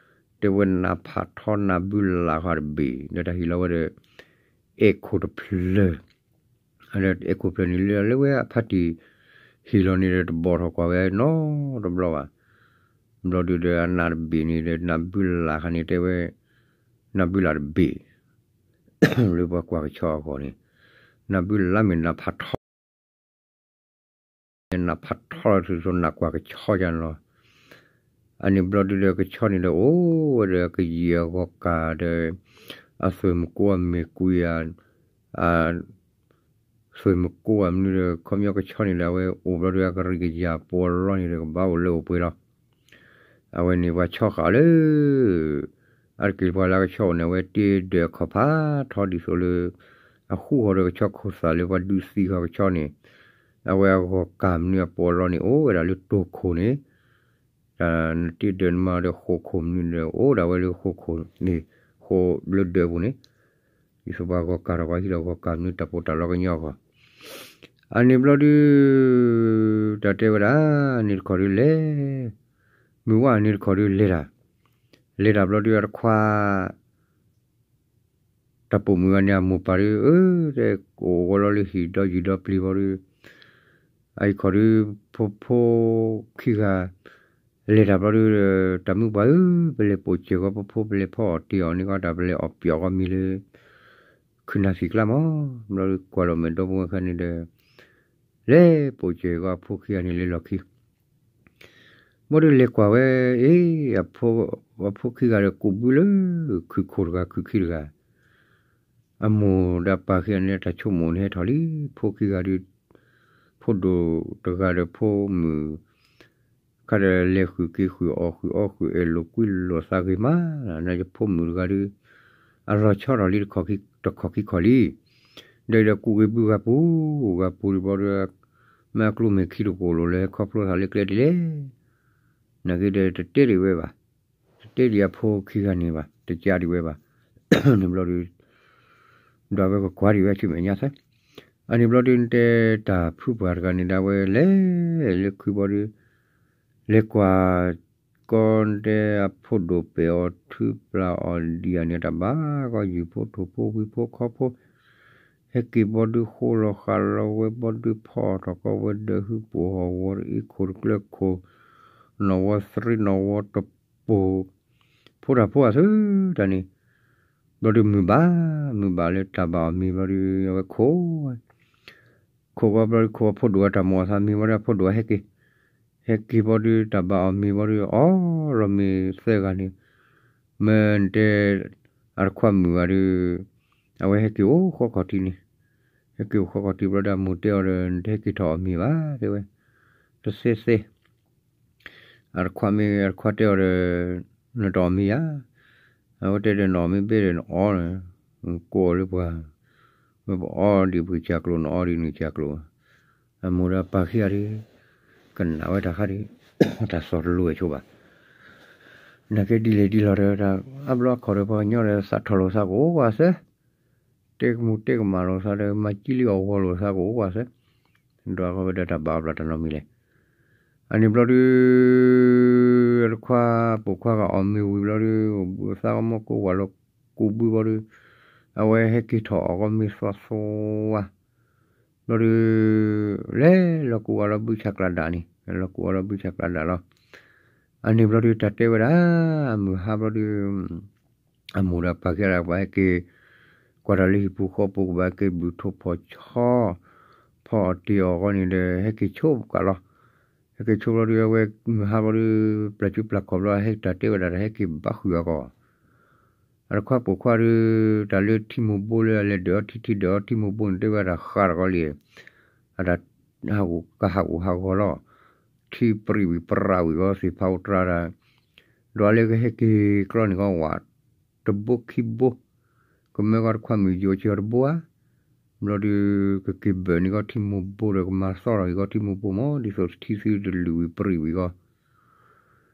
တဲဝဲနးဖးထီနးဘုလးဃီတဘ့ၣ် ဒီးတၢ်ဟ့ၣ်လီၤဝဲဒီး, အဲၣ်ခိၣ်တဖျၢၣ် အဲၣ်ခိၣ်ဖျၢၣ်န့ၣ်လၢလၢဝဲအဖါတံၢ်, ဟ့ၣ်လီၤန့ၣ်ဒီးတဘီၣ်ထီၣ်ကွၢ်ဝဲနီတဘျီဘၣ်, ဘျီဒုဒီးအနးတဘ့ၣ်န့ၣ်ဒီးနးဘုလးဃီန့ၣ် တဲဝဲ, နးဘုလးတဘ့ၣ် လၢပှၤကွၢ်ကဆီအဂီၢ်န့ၣ်, နးဘုလးမ့ၢ်နးဖးထီ, နးဖးထီလီၤသုးသိးနးကွၢ်ကဆီယါန့ၣ်လီၤ, အန့ၣ်ဘျီဒုဒီးကဆီန့ၣ်ဒီးအိၣ်ဝဲဒီးကယံာ်အဂီၤကၢ်ဒီး, အသွဲၣ်မုၢ်ကိးအမ့ၢ်ကွံာ်ဧါ, သွဲၣ်မုၢ်ကိးအမနုၤဒီး ခီပညီကဆီန့ၣ်ဒီး အဝဲအိၣ်ဘျီဒုအကရံၣ်ကယၤပီလီန့ၣ်ဒီး ကဘၣ်အိၣ်လၢအိၣ်ပှဲၤလီၤ, အဝဲန့ၣ်ပှၤဆီဃာ်လၢ အါတက့ၢ်ပှၤလၢကဆီအိၣ်န့ၣ် အဝဲတ့ဒၢးအခီၣ်ဖးထီဒ်သိးလၢ အဃူဃီၤဒီးကဆီခိၣ်သၣ်လၢပှၤဒုးသံဃီၤကဆီန့ၣ်, အဝဲအဂီၤကၢ်မနုၤအပီးလီန့ၣ် အိၣ်ဝဲဒၣ်လၢတိၢ်ခိၣ်န့ၣ်, တၢ်နတ့ဒၢးနမၤဒီးဃိာ်ခိၣ်မနုၤဒီး အိၣ်ဒၣ်ဝဲလၢဃိာ်ခိၣ်န့ၣ်, ဃိာ်လၢဒၢးပူၤန့ၣ်, ဒ်သိးပှၤဂီၤကၢ်ဒီးပှၤဟံးဒီးဂီၤကၢ်မနုၤတၢ်ပီးတၢ်လီကညီအဂီၢ်, အန့ၣ်ဘျီဒု တၢ်တဲဝဲဒၣ်, န့ၣ်တခီဒုလဲၤ, မုၢ်ဝါန့ၣ်တခီဒုလဲၤတၢ်, လဲၤတၢ်ဘျီဒုအတခွါ တၢ်ပိာ်မုၣ်ဂၤန့ၣ် အမိၢ်ပၢ်ဒီး အၢ တဲ ကအိၣ်ဂီၤလီၤလၢဟံၣ်ဒီယုၢ်ဒီပျံၤဘီဒီး, အအံၤခီဒု ဖိဖိခံဂၤ လဲၤတၢ်ဘျီဒု တၢ်မုၣ်ပှၢ်ဧၢ, ပလဲၤပိာ်စၢၤဂီၤဖိဖိ ပလဲၤဖီအီၣ်တ့ၢ်အီၤန့ၣ်ဂီၢ် တၢ်ပလဲၤအီၣ်ပျီၣ်ဂီၤမ့ၤလၢ ခုနၢ်သံၣ်ကျါမး, ဘျီဒုကွၢ်လီၤမဲာ်ဒီပုၢ်ဝဲၢ်ခဲန့ၣ်ဒီး လဲၤပိာ်စၢၤဂီၤအဖိခံဂၤန့ၣ်လၢလီၢ်ခံ ဘီဒုးလဲၤကွၢ်ဝဲ, အ့, အဖိခံဂၤဒီးကူးဘုလၢ ခုၣ်ခိၣ်တဂၤ ခုၣ်ခံတဂၤ, အမိၢ်ဒီးအပၢ်ခံဂၤန့ၣ် တၢ်ဆိကမိၣ်န့ၣ်ဟဲထီၣ်လံ, ဖိခံဂၤဒီး, ဖိဒိၣ်တဂၤဒီးဖိမုၣ်ခါဒီးလဲၤဃုာ်က့ၤဃုာ်အီၣ်ဃုာ်အီဃုာ်အဲၣ်လိာ်ကွံလိာ်သးဂ့ၤမး, နဖိမုၣ်တဂၤဒီး, အလီၤဆီထီၣ်လံတခီၣ်ခံခီၣ်လံ, ဒီးဒီးကူးက့ၤဘုဂၤပူၤ, ဂၤပူၤဒံးဘျီဒီး မ့ၢ်အကျိၣ်မ့ၢ်ခံတကိးလိၤလၢဟဲခီဖျိသးလၢကျဲဒ်လဲၣ်, နာ်က့ဒီးတတဲဒံးဝဲဘၣ်, တတဲဒံးအဖိခံဂၤန့ၣ်ဘၣ်, တကးဒံးဝဲဘၣ်, န့ၣ်ဘျီဒီး ဒီးအဝဲကကွၢ်ဒံးဝဲဆူမဲာ်ညါသၢ, အန့ၣ်ဘျီဒုးတဲတၢ်ဖုပှၤတဂၤန့ၣ်ဒၣ်ဝဲလဲၤ လၢခုဘျီဒုး လဲၤကွၢ် ကီတဲအဖိဒိၣ်ပဲာ်အီၤထုပျၢ်အီၤဒံးအန့ၣ်တၢ်ဘၣ် ကီယူၢ်ဖိထိၣ်ဖိဝံၤဖိခီဖိ ဟဲက့ၤဘျီဒုးဃိလီၤဃာ်လီၤဝဲဘျီဒုးဖီအီၣ်ထီၣ်ကီဝဲဒီးဟုပိာ်ဟီၣ်ဝီအ့ခိၣ်တကျၢခိၣ် နီၣ်ဝီသရ့နီၣ်ဝီတပိာ် ဖိတၢ်ဖိအသုတၢ်န့ၣ် ဘျီဒုးမုၢ်ဘၣ် မုၢ်ဘၣ်လၢတၢ်ဘၣ်အီၤမ့ၤဘျီဒုး အဝဲခိး ခိးကီဘျီဒုးခိးအဖိဒိၣ်အတၢ်မိၣ်အသးမ့ၤဘျီဒုး အဖိဒိၣ်ဟဲက့ၤ, ဟဲက့ၤဘျီဒုး တၢ်ဘၣ်အီၤမ့ၤဘျီဒုး အီၣ်လီၤမ့ၤသၢဂၤန့ၣ်, မ့ၢ်တဲ အတခွါမုၣ်ဂၤဒုး အဝဲဟဲက့ၤအိၣ်ဃီခီၣ်ထံးန့ၣ်, ဟဲက့ၤအိၣ်ဃီခီၣ်ထံးဘျီဒုး အမိၢ်တဲအီၤဒီး နတဟဲက့ၤထီၣ်အီၣ်မ့ၤဘၣ် တဲဝဲ, တသ့သ့ အတခွါမ့ၢ် အတခွါတဲအီၤဒီး နတအီၣ်မ့ၤဧါ, အဝဲတဲဒီး နအီၣ်မ့ၢ်ဘ့ၣ်ဒီးနအီၣ်, ကိးအီၤလၢပှၤ, မ့ၢ်ပအီဒံးပကစၢ်ကျိာ် နအီဒံးနကစၢ်ကျိာ်, အမိၢ်ဒီးပာ်ခံဂၤဒုး, ကနၣ်ဝဲတၢ်ခါဒုး, တၢ်သီၣ်တလိၤဝဲဆိဘၣ်, နာ်က့ဒ်လဲၣ်ဒ်လဲၣ်ဒီး အါဘျီအခီၣ်ဒီးပှၤကညီဒီး သးထီၣ်လိာ်သးကအိၣ်ကွၢ်သၢ တဲကမူၤတဲကမၣ်လိာ်သးဒီး မၤကံလံအီၣ်ဂီၤလိာ်သးကအိၣ်ကွၢ်သၢ, ဒီးအဃိဝဲဒၣ်တၢ်ဘၣ်အီၤဘျီတၢ်နီတမံၤလဲၣ်. အန့ၣ်ဘျီဒုး အတခွါပိာ်ခွါဂၤအီၣ်မ့ၤဝံၤဘျီဒုး သးကမီၢ်ကိးဝၤလီၤကူးဘုဘျီဒုး အဝဲဟဲက့ၤထီၣ်အီၣ်ကီမ့ၤသီသီဝါ ဘျီဒုး လဲၤလီၤကူးဝၤလီၤဘုဆၣ်ကျးဒၣ်န့ၣ် လီၤကူးဝၤလီၤဘုဆၣ်ကျးဒၣ်လီၤ. အန့ၣ်ဘျီဒုး တၢ်တဲဝဲဒၣ် မုၢ်ဟါဘျီဒုး အမိၢ်ဒီးပၢ်ခံဂၤဒီး ပှၤဟဲက့ၤ ကွၢ်တၢ်လၢဟံၣ်ပူၤဃီပူၤ ကဘၣ်ဟဲက့ၤဘုၣ်ထိၣ်ဖီၣ်ဆီ ဖီအီၣ်တ့ၢ်အီၣ်ဃီန့ၣ်ဒီး ဟဲက့ၤဆိကလီၤ. ဟဲက့ၤဆိဘျီဒုး အဝဲမုၢ်ဟါဘျီဒုး ပျၢ်ကူပျၢ်ခီၣ်ဘျီ ဟဲတၢ်တဲဝဲဒၣ်ဒီး ဟဲက့ၤဘၣ်ဃုာ်အဂီၢ် အတခွါပိာ်ခွါဒုး တၢ်လၢထံမိၢ်ဘိလၢအလဲၤဒၢးအီထံထံဒၢးအီထံမိၢ်ဘိန့ၣ် တဲဝဲဒၣ်ဃးတဂီၤလံ, အတၢ်ဟးဂူာ်ကဟးဂူာ်ဟးဂီၤလီၤ. ထံပြံၣ်ဝံၤပြးဝံၤဂီၢ် သ့ၣ်ဖးအိၣ်တြၤဒၣ်, ဒီးလၢကဟဲက့ၤကျီန့ၣ်ဂီၢ်ဝး တဘိခံဘိ, ကမၢကီၢ်တခွါမုၣ်ယိးဆံးအီၤတဘိဧါ, ဘျီဒုး ကက့ၤဘၢၣ်န့ၢ်ကီၢ်ထံမိၢ်ဘိဒီး ကမၤသီၣ်ထီၣ်က့ၤကီၢ်ထံမိၢ်ဘိမ့ၢ် ဒ်သိးထံသုတလုာ်ဝံၤပြံၣ်ဝံၤဂီၢ်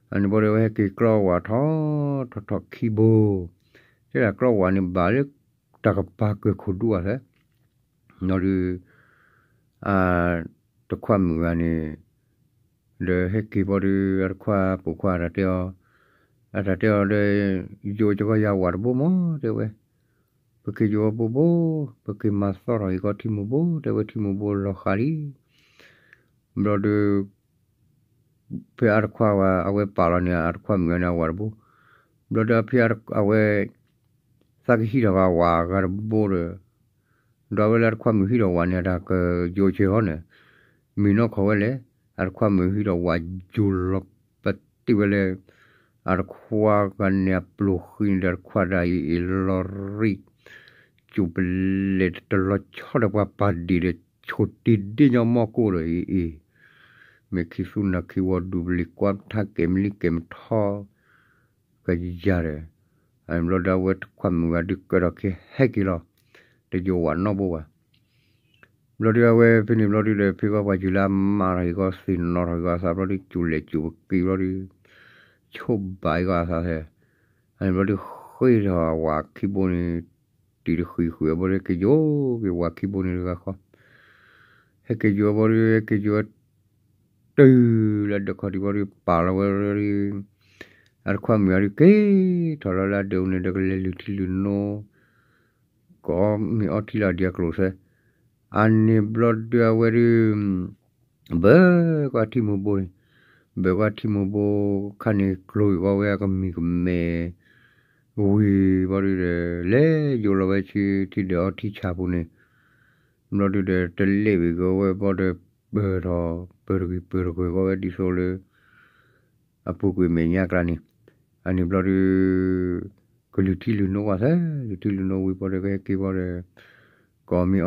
အန့ၣ်ဘျီဒီး အဝဲဟဲက့ၤကျီဝးထီၣ်ထီၣ်ထီၣ်ခံဘိ, တဲဒၣ်ကျီဝးန့ၣ်ဘၣ်လၢတၢ်ကပၤကၢၢ်ခိၣ်ဒူအသး, ဘျီဒုး အတခွါမုၣ်ဂၤန့ၣ် ဒီးဟဲက့ၤဘျီဒုး အတခွါပိာ်ခွါတၢ်တဲအီၤ, အတၢ်တဲအီၤဒီး ယိးကီၢ်ယၤဝးတဘိမ့ၢ် တဲဝဲ, ပက့ၤယိးအဘိဘိ, ပက့ၤမၤသီၣ်ထီၣ်က့ၤကီၢ်ထံမိၢ်ဘိ တဲဝဲထံမိၢ်ဘိလီၤဃးလံ ဘျီဒုး ဖဲအတခွါဝဲ အဝဲပာ်လီၤန့ၣ် အတခွါမုၣ်ဂၤန့ၣ် အဝးတဘိ, ဘျီဒီးဖဲအဝဲ သးကဟံးထီၣ်ဝးဂၤတဘိဒီး, ဒီးအဝဲလၢအတခွါမုၣ်ဟံးထီၣ်ဝးန့ၣ် အတၢ်ကယိးဆံးဟီန့ၣ်, မံၤနီၢ်ခီၣ်ဝဲလဲၣ်, အတခွါမုၣ်ဟံးထီၣ်ဝးယိးလီၤပတ့ၢ်ဝဲလဲၣ်, အတခွါဂၤန့ၣ်အပျိၢ်ဃံန့ၣ်ဒီး အတခွါဒၣ်အံၤအံၤလီၤရံၣ် စူၣ်ပလဲၤတလီၤဆီဒီးပှၤပာ်ဒံးဒီး ဆိၣ်တ့ၢ်ဒ့ညီမီၢ်ကိၢ်ဒီးအံၤအံၤ, မ့ၢ်ခံသူနၤခံဝီဒူပလံၤကွၢ်ထါကဲမံလံကဲမထီ ကယၤဒီး, အန့ၣ်ဘျီဒီးအဝဲတခွါမုၣ်ဂၤဒုးကၢထီၣ်က့ၤဟဲက့ၤလီၤ, တယိးဝးနီတဘိဘၣ်. ဘျီဒုးအဝဲဖဲန့ၣ်ဘျီဒုးဒီး ဖဲကီၢ်ပှၤယူၤလၢအမၤထီၣ်က့ၤကီၢ်သ့ၣ်နီၣ်ထီၣ်က့ၤကီၢ်အသးဘျီဒုး စူၣ်လဲၤစူၣ်ပက့ၤဘျီဒုး ဆိဘၣ်အံၤကီၢ်အသးသဲ, အန့ၣ်ဘျီဒုးဃ့ထီၣ်ဝးခံဘိန့ၣ် တံၢ်တဃံးဃုာ်အဘျီဒုး ဟဲက့ၤယိးက့ၤဝးခံဘိန့ၣ်တဂၤဃီ ဟဲက့ၤယိးအဘျီဒုး ဟဲက့ၤယိး တုၤလၢဒၢးခီၣ်ထံးဘျီဒုး ပာ်လီၤဝဲဒုး အတခွါမုၣ်ဂၤဒုး က့ၤထီၣ်လီၤလၢအဒၢးအူန့ၣ်ဒီး ကလဲၤလုၢ်ထံလုၢ်နိ ကအီမ့ၤအီထံလၢအဒံးအကျိၤသဲ, အန့ၣ်ဘျီဒုးအဝဲဒုး ဘၢကွၢ်ထံမိၢ်ဘိန့ၣ်, ဘၢကွၢ်ထံမိၢ်ဘိခါန့ၣ် ကျိၤက့ၤဝဲအကမံၤကမဲာ် ဝံၤဘျီဒုးဒီး လဲၤယိးလီၤဝဲဆူထံဒၢးအီထံဆၣ်ပူၤန့ၣ်, ဘျီဒုးဒီး တလဲၤဝံၤကဝဲဘျီဒီး ပၢၢ်ထီၣ် ပၢၢ်တဂ့ၤပၢၢ်တဂ့ၤကီးဝဲဒ်သိးလၢ အပူၤကွံာ်မဲာ်ညါကျါန့ၣ်, အန့ၣ်ဘျီဒုး ကလုၢ်ထံလုၢ်နိကွၢ်သၢ, လုၢ်ထံလုၢ်နိဝံၤဘျီဒီး ကဟဲက့ၤဘျီဒီး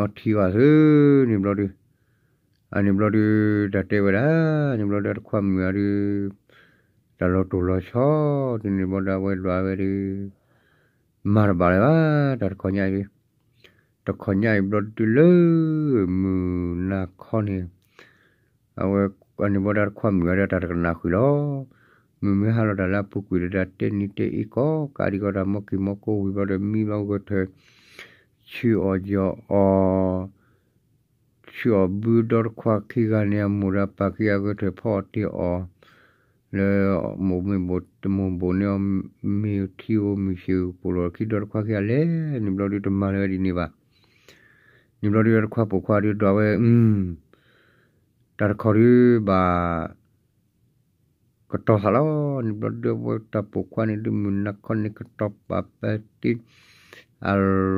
ကအီမ့ၤအီထံကွၢ်သၢန့ၣ်ဘျီဒုး, အန့ၣ်ဘျီဒုး တၢ်တဲဝဲဒၣ်, န့ၣ်ဘျီဒုး အတခွါမုၣ်ဂၤဒုး တၢ်လီၤတိၢ်လီၤဆီ တန့ၣ်ဘျီဒုး အဝဲဒွးဝဲဒုး မၤတဘၣ်လၢၤဘၣ် တၢ်တခီညါအံၤဒုး တခီညါအံၤဘျီဒုလၢ မုၢ်နၤခီန့ၣ် အဝဲ အန့ၣ်ဘျီဒၣ်တခွါမုၣ်ဂၤဒီးတၢ်တကနၣ်ဃုာ်လီၤ. မုၢ်မ့ၢ်ဟါလီၤတၢ်လၢအပူၤကွံာ်ဒီးတၢ်တဲနံၤတဲအ့ၣ်ကိးကးဒံးကီးတၢ်မီကံၢ်မီကိးဝံၤဘျီဒီးမံဘျီဂဲၤထၢၣ် ဆူအီၤယီၤအီၤ ဆူအီၤဘုဒီတခွါခံဂၤန့ၣ် အမိၢ်ဒီးအပၢ်ခံဂၤဂဲၤထၢၣ်ဖီအီၤတ့ၢ်အီၤ လၢ မိၢ်မ့ၢ်ဘိးတမိၢ်ဘိးန့ၢ်အီၤ မ့ၢ်ထံဧိၤမုၢ်ဆ့ၣ်ဧိၤ ပိာ်လီၤခံဒီတခွါခံဂၤလဲၣ်န့ၣ်ဘျီဒု တမၤလၢၤဝဲဒ်န့ၣ်ဘၣ်. န့ၣ်ဘျီဒုတခွါပိာ်ခွါဒုဒီးဝဲ တၢ်တခီဒုဘၣ် ကတီၤသးလီၤ. န့ၣ်ဘျီဒုအဝဲတၢ်ပိာ်ခွါန့ၣ်ဒု မုၢ်နၤခီန့ၣ်ကတီၤပာ်ပာ်တ့ၢ် အ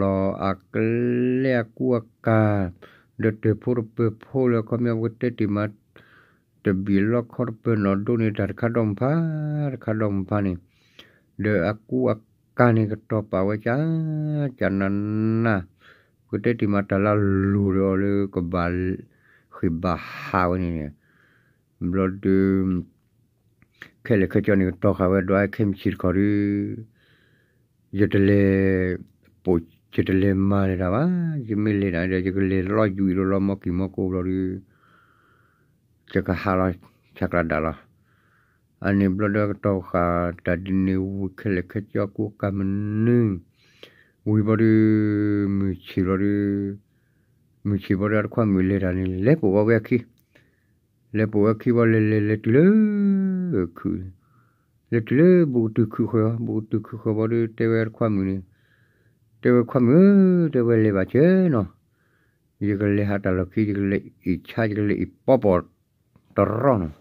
လီၢ်အကျဲအကူအကၤ ဒီးတၢၢ်ဖိတပၢၢ်ဖိလၢအခီပညီပကတဲတ့ၢ်မး တဘ့ၣ်လီခီတပၢၢ်နီၣ်ဒိန့ၣ် တၢ်တခါဒီမုၢ်ဖါ တခါဒီမုၢ်ဖါန့ၣ် ဒီးအကူအကၤန့ၣ်ကတီၤပာ်ဝဲကၢ် ကၢ်နးနး ပကတဲတ့ၢ်မးတၢ်လၢအလိၤဒီးအီၤလၢကဘၣ်ဃ့ၢ်ဘၣ်ဟးဝဲန့ၣ်န့ၣ် ဘျီဒု ခဲလၢာ်ခဲဆ့န့ၣ် ကတီၤဃာ်ဝဲဒီးခဲမုၢ်ဆ့ၣ်တခီဒု ယတလဲၤ ပိာ် ယတလဲၤမၤလၢၤတၢ်ဘၣ်. ယမ့ၢ်လဲၤတၢ်ဒီး ယကလဲၤလီၤယွံၣ်ဒီးလီၤမီကံၢ်မီကိးဘျီဒု ယကဟးလီၤ ဆးကျးဒၣ်လီၤ. အန့ၣ်ဘျီဒုကတီၤဃာ်တၢ်ဒ်န့ၣ်ဝံၤခဲလၢာ်ခဲဆ့ကူကၤမနုၤ ဝံၤဘျီဒု မုၢ်ဆ့ၣ်ဘျီဒု မုၢ်ဆ့ၣ်ဘျီဒုတခွါမုၣ်လဲၤတၢ်န့ၣ် လဲၤပိာ်ဝဲအခံ လဲၤပိာ်ဝဲအခံဘျီ လဲၤလဲၤလဲၤတုၤလၢ ခုး လဲၤတုၤလၢဘူးကတုၤခုးဃၢၤ ဘူးကတုၤခုးဃၢၤဘျီဒု တဲဝဲတခွါမုၣ်န့ၣ် တဲဝဲခွါမုၣ်ဧၢ တဲဝဲလဲၤဘၣ်စၢၤနီၤ ယကလဲၤဟးတၢ်လီၢ်ခံ ယကလဲၤအ့ၣ်ဆါ ယကလဲၤအ့ၣ်ပီပီၣ်တရီနီၤ.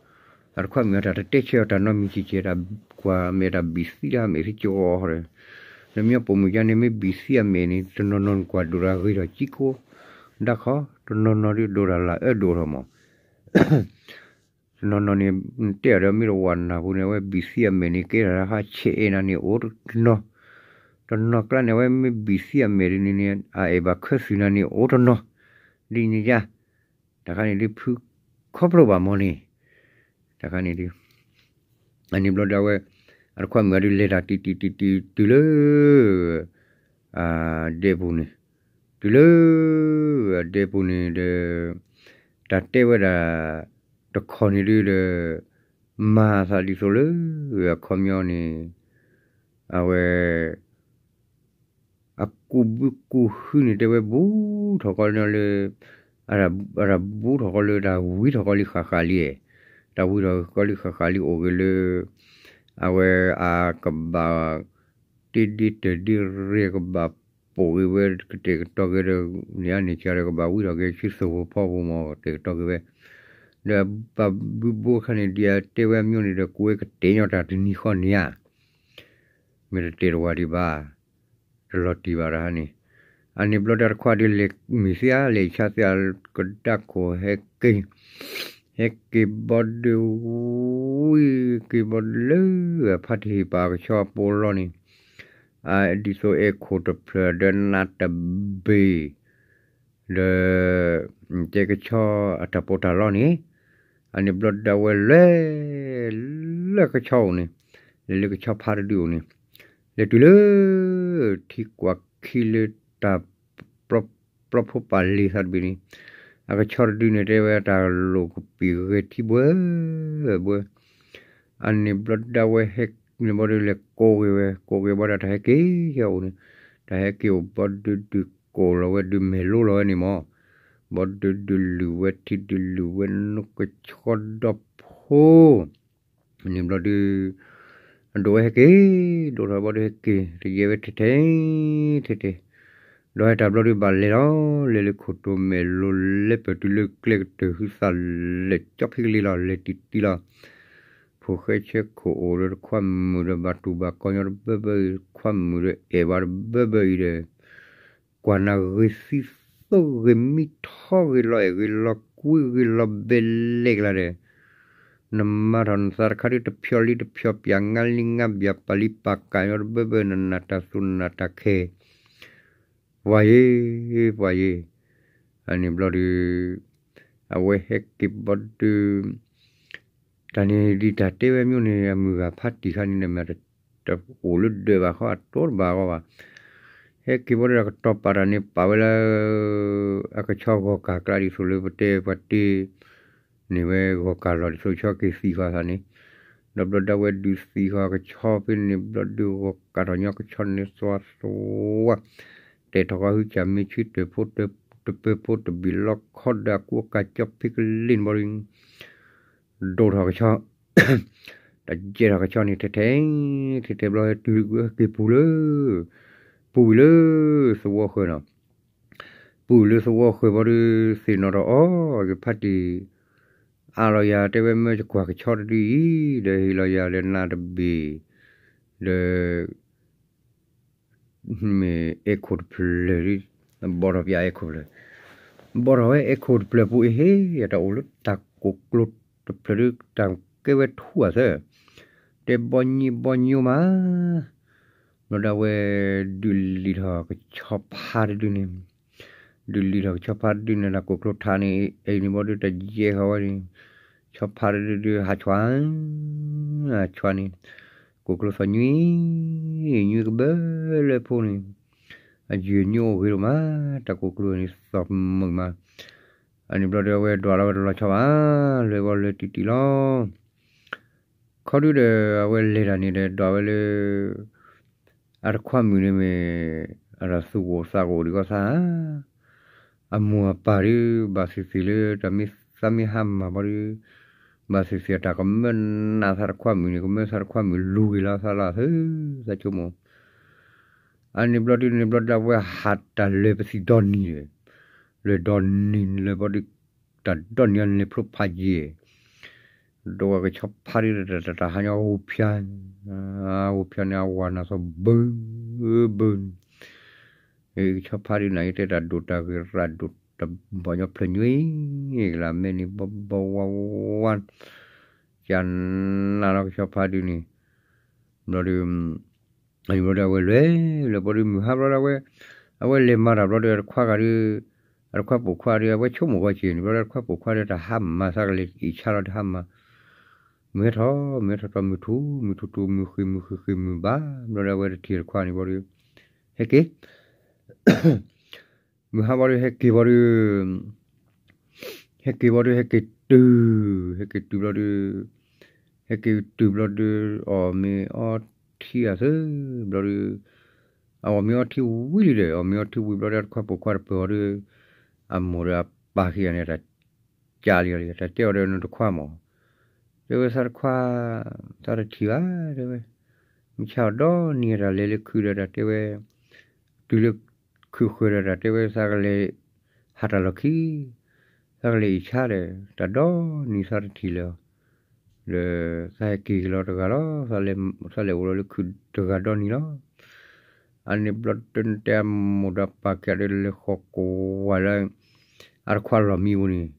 အတခွါမုၣ်အတၢ်တတဲဆၢအီၤတၢ်နီတမံၤဆံးဆံး တၢ်ကွၢ်မဲာ်တၢ်ဘံၣ်သံတၢ်မဲာ်သံကီးဃီဒီး လၢမ့ၢ်ပိာ်မုၣ်ယါန့ၣ် မ့ၢ်ဘံၣ်သံအမဲာ်န့ၣ် တနီၤနီၤန့ၣ်ကွၢ်ဒိၣ်တၢ်ဂ့ၤဒီးကံကိ ဒၣ်ခီ တနီၤနီၤဒုးဒိၣ်တၢ်လၢအၢဒိၣ်ထီၣ်မး တနီၤနီၤန့ၣ် တဲအီၤဒီးမ့ၢ်တဝၤနၢ်ပူၤန့ၣ် အဝဲဘံၣ်သံအမဲာ်န့ၣ် ကဲထီၣ်တၢ်ဟးဆဲးအဲၣ်နၤန့ၣ်အိၣ်တနီၤ, တနီၤကျါန့ၣ် အဝဲမ့ၢ်ဘံၣ်သံအမဲာ်ဒ်န့ၣ်န့ၣ် အအဲၣ်ဘၣ်ခၢသုးနၤန့ၣ်အိၣ်တနီၤ, ဒ်န့ၣ်ယါ, တခါန့ၣ်ဒ်ဖုခီဖျိဘၣ်မးန့ၣ်, တခါန့ၣ်ဒ် အန့ၣ်ဘျီဒီးအဝဲ အတခွါမုၣ်အဒုးလဲၤတၢ်တံၤတံၤတံၤတံၤတုၤလၢ ဒဲပူၤန့ၣ်, တုၤလၢ အဒဲပူၤန့ၣ်ဒီး တၢ်တဲဝဲဒၣ် တခီန့ၣ်ဒုးဒီး မၤသးဒ်သိးလၢ အခီပညီန့ၣ် အဝဲ အကူးဘုကူးဟုန့ၣ် တဲဝဲဘူးထီၣ်ကီးလၢ အတၢ်ဘူးထီၣ်ကီးလၢ တၢ်ဝံထီၣ်ကီးလံဃၣ်ဃၣ်လံ, တၢ်ဝံထီၣ်ကီးလံဃၣ်ဃၣ်လံအိၣ်ဂ့ၤလၢ အဝဲအကဘၣ် တ့ဒ့တၢ်ဒ့ရ့ ကဘၣ်ပိာ်ဂ့ၤဝဲကတဲာ်ကတီၤက့ၤဒီး န့ၣ်အါန့ၣ်ကဒီးကဘၣ်ဝံထီၣ်က့ၤဆူသဝီဖီပူၤမ့ၢ်ကတဲာ်ကတီၤက့ၤဝဲ, ဒီးပှၤဘုဘိခါန့ၣ် ဒ်အတဲဝဲအမျိုးန့ၣ်ဒီး ကဝဲကတဲာ်ညီတၢ်တနံၤဃီန့ၣ်ဧါ, မ့ၢ်တတဲာ်တဝၤဒံးဘၣ်, တလီၤတံၢ်ဘၣ်တဟါန့ၣ်, အန့ၣ်ဘျီတၢ်တခွါဒုးလဲၤမ့ၢ်သ့ဧါ လဲၤဆါသ့ဧါ ကဒါခိၣ်ဟဲက့ၤ, ဟဲက့ၤဘီဒုးဝံၤက့ၤဘီဒုးလၢ ဖါတဟ့ၣ်ပာ်ကဆီအပိလီၤန့ၣ်, ဒ်သိးအဲၣ်ခိၣ်တဖျၢၣ်ဒီးနးတဘ့ၣ် ဒီး တဲကဆီအတၢ်ပိတၢ်လီန့ၣ်, အန့ၣ်ဘျီဒုးဝဲလဲၤ လၢကဆီအိၣ်န့ၣ်, လဲၤလၢကဆီဖါတဒုအိၣ်န့ၣ်, လဲၤတုၤလၢ ထံကွၢ်ခံလၢတၢ် ပျီဖိပာ်လ့ၤသးတဘ့ၣ်န့ၣ်, အကဆီတဒုန့ၣ် တဲဝဲတၢ်လိၣ်ကပံာ်ဂဲၤထံဘှဲဘှဲ အန့ၣ်ဘျီဒုးဝဲဟဲ န့ၣ်ဘျီဒုးလဲၤကိးက့ၤဝဲ ကိးက့ၤဘျီဒီးတၢ်ဟဲက့ၤအိၣ်န့ၣ်, တၢ်ဟဲက့ၤအိၣ်ဘျီဒုးဒုးကိးလီၤဝဲဒုးမဲာ်လိလီၤဝဲန့ၣ်မး, ဘျီဒုးဒုးလုၢ်ဝဲထံဒုးလုၢ်ဝဲနိကဆီဒီဖိ န့ၣ်ဘျီဒုး အဒိးဝဲဟဲက့ၤ ဒိးထီၣ်ဘျီဒုးဟဲက့ၤ တယဲၢ်ဝဲထဲထဲ ထဲထဲ ဒီးဟဲတၢ်ဘျီဒုးဘၣ်လဲၤလီၤ လဲၤလၢခိၣ်တိၤမဲာ်လိၤလဲၤပၢၢ်တုၤလၢကျဲကတၢၢ် ဟုသးလဲၤကၠီဖံကလံၤလီၤ လဲၤတံၢ်တံၢ်လီၤ. ဖိၣ်ဃဲဆၢခိၣ်အိၣ်ဒီးတခွါမုၣ်ဒီးဘၣ်တူၢ်ဘၣ်ကီညီတဘၢဘၢအံၤ တခွါမုၣ်ဒီးအဲၣ်ဘၣ်တဘၢဘၢအံၤဒီး ကွၢ်နၤဂ့ၤသံသိဂ့ၤမံထီဂ့ၤလီၤအဲၣ်ဂ့ၤလီၤကွံဂ့ၤလီၤဘဲလဲၣ်ကျါဒီး နမၤထီၣ်နသးတခါဒုးတဖျီလံတဖျီပၠး ငါလံငါဘၠး ပာ်လံပာ်ကၢ်ညီတဘၢဘၢ နနၢ်တၢ်သူၣ်နနၢ်တၢ်ခဲ ပှၤယ့ၤ ပှၤယ့ၤ အန့ၣ်ဘျီဒုး အဝဲဟဲက့ၤဘျီဒုး တၢ်န့ၣ်ဒ်တၢ်တဲဝဲမျိုးန့ၣ် အမုၢ်ဂၤဖါတံၢ်ခါန့ၣ် တအိၣ်လၢဒၢးဘၣ်ဃီ အတိတဘၣ်ဃီဘၣ်. ဟဲက့ၤဘီဒုး အကတီၤပာ်တၢ်န့ၣ် ပာ်ဝဲလၢ အကဆီဂီၤကၢ်ကျါ ဒ်သိးလၢပတဲပှၤတ့ န့ၢ်ဝဲဂီၤကၢ်လီၤ ဒ်သိးဆီက့ၤသံဃီသးန့ၣ်, ဒီးဘျီဒၣ်ဝဲဒုးသံဃီကဆီဖဲန့ၣ် ဘျီဒုးဂီၤကၢ်ထီၣ်ညီကဆီန့ၣ်သွါသွါ, တဲာ်ထီၣ်ဃီဟုကၢ်မ့ၢ်ဆံတၢၢ်ဖိ တပၢၤဖိတဘ့ၣ်လီခီဒီးအကူအကၤကၠီဖံကလ့ၢ်န့ၣ်ဘီဒုး ဒိၣ်ထီၣ်ကဆီ, တယဲၢ်ထီၣ်ကဆီန့ၣ် ထဲထဲ, ထဲထဲဘျီဟဲတုၤက့ၤပူၤလၢ, ပူၤဝံၤလၢသဝီဃၢၤနီၤ, ပူၤဝံၤလၢသဝီဃၢၤဘီဒုး သ့ၣ်နီၣ်ထီၣ်အီၤ ယဖါတံၢ် အါလီၤယၤ တဲဝဲ မၢယကွၢ်ကဆီတဒုအံၤ ဒီးဟ့ၣ်လီၤယၤဒီးနးတဘ့ၣ်, ဒီး မ့ၢ်အဲၣ်ခိၣ်တဖျၢၣ်, ဘီထီၣ်ပၠးအဲၣ်ခိၣ်ဖျၢၣ်, ဘီထီၣ်ဝဲအဲၣ်ခိၣ်တဖျၢၣ်ပူၤအဟ့ၣ် တၢ်အိၣ်လၢတၢ်ကိၢ်ကျိၤတဖျၢၣ်ဒုး တၢ်ကဲဝဲထူၣ်အသၢ, တဲဘီညံဘီညိမး, ဘျီဒၣ်ဝဲဒုးလံၤထီၣ်ကဆီဖါတဒုန့ၣ်, ဒုးလံၤထီၣ်ကဆီဖါတဒုန့ၣ် တၢ်ကိၢ်ကျိၤထးန့ၣ် အံၤန့ၣ်ဘီဒုး တယဲၢ်ဃီဝဲန့ၣ်, ဆီဖါတဒုဒုး ဟးဆှါ ဟးဆှါန့ၣ်, ကိၢ်ကျိၤသီၣ်ညွံ, ညွံကဘၢလၢဖိန့ၣ်, အယုၢ်ညိအိၣ်ဂ့ၤဒိၣ်မး, တၢ်ကိၢ်ကျိၤန့ၣ်သီၣ်မုာ်မး, အန့ၣ်ဘျီဒီး အဝဲဒွးလီၤဝဲတလီၤဆီဘၣ်, လဲၤဝဲလဲၤတံၢ်တံၢ်လီၤ, ခီဒုဒီး အဝဲလဲၤတၢ်န့ၣ်ဒီး ဒွးဝဲလၢ အတခွါမုၣ်န့ၣ်မ့ၢ် အတၢ်သူၣ်အိၣ်သးအိၣ်ဒံးကီသးဧါ, အမိၢ်အပၢ်ဒုး ဘၣ်သ့ၣ်သ့ၣ်လၢတၢ်မ့ၢ်သးမ့ၢ်ဟါမၢ်ဘီဒုး, ဘၣ်သ့ၣ်သ့ၣ်အတၢ်ကမၢနးသးတခွါမုၣ်န့ၣ် ကမၢသးတခွါမုၣ်လူၤဂ့ၤလီၤသးလီၤသၢ, သးဆိကမိၣ် အန့ၣ်ဘျီဒုန့ၣ်ဘျီဒၣ်ဝဲဟးတၢ်လၢပသံၣ်ဒီနံၤ, လၢဒီနံၤလၢဘီဒုး တၢ်ဒီနံၤအန့ၣ်ဖျိဖးယံာ်, ဒီးဝဲကဆီဖါဒုး တၢ်တၢ်ဟါညီဂိၢ်ဖၠါ, ဂိၢ်ဖၠါန့ၣ် အဝၤနၢ်သီဘၢဘၢန့ၣ်, ကဆီဖါဒုးန့ၣ် ယတဲတၢ်ဒိၣ်တၢ်ဂ့ၤရၣ်ဒိၣ်တၢ်ဘီၣ်ညီဖျၢၣ်ညွံ, ကလၢ်မဲာ်န့ၣ်ဘီဘီဝါဝါ, ကနၣ်လီၤကဆီဖါဒုးန့ၣ်, ဘျီဒုး အန့ၣ်ဘျီဒီး အဝဲလဲၤလၢဘီဒုး မုၢ်ဟါဘျီဒီး အဝဲ, အဝဲလဲၤမၤတၢ်ဘျီဒီး အတခွါဂၤဒုး, အတခွါပိာ်ခွါဒုး အဝဲဆိကမိၣ်ဂီၤက့ၤန့ၣ်ဘျီဒီး အတခွါပိာ်ခွါဒီး တၢ်ဟါမၢ်သးကလဲၤအံၣ်ဆါလီၤ တၢ်ဟါမၢ်, မုၢ်ဟဲထီၣ် မုၢ်ဟဲထီၣ်ထီၣ် မုၢ်ထူ မုၢ်ထူထူ မုၢ်ဃ့ၢ် မုၢ်ဃ့ၢ်ဃ့ၢ် မုၢ်ဘၣ်, ဘျီဒီး အဝဲတထံၣ်တခွါန့ၣ်ဘျီဒီး ဟဲက့ၤ မုၢ်ဟါဘီဒုး ဟဲက့ၤဘီဒုး, ဟဲက့ၤဘီဒုး ဟဲက့ၤတုၤ, ဟဲက့ၤတုၤဘျီဒုး, ဟဲက့ၤတုၤဘျီဒုး အီၣ်မ့ၤအီထံအသၢဘျီဒုး, အအီၣ်မ့ၤအီထံဝံၤလံဒီး အီၣ်မ့ၤအီထံဝံၤဘျီဒီး တခွါပိာ်ခွါတပၢၢ်အီၤဒီး, အမိၢ်ဒီးအပၢ်ခံဂၤန့ၣ် တၢ်ကးလံလံ တၢ်တဲအီၤဒီး နတခွါမး, တဲဝဲ သးတခွါ, သးတထံၣ်ဘၣ် တဲဝဲ, မုၢ်ဆါအီၤဒီနံၤ တၢ်လဲၤလၢခုဒီး တၢ်တဲဝဲ, တုၤလၢခုဃၢၤဒီး တၢ်တဲဝဲ သးကလဲၤ ဟးတၢ်လီၢ်ခံ, သးကလဲၤအံၣ်ဆါဒီး တၢ်ဒီနံၤသးတထံၣ်လၢၤ, ဒီးသးဟဲက့ၤက့ၤလီၤတဂၤလီၤ, သးလဲၤအိၣ်လီၤလၢခုတဂၤဒီနံၤလီၤ. အန့ၣ်ဘျီဒုး တဲအမိၢ်ဒီးပၢ်ကဒီး လဲၤဃီၤကိးဝဲလၢ အတခွါလီၢ်မံပူၤန့ၣ်,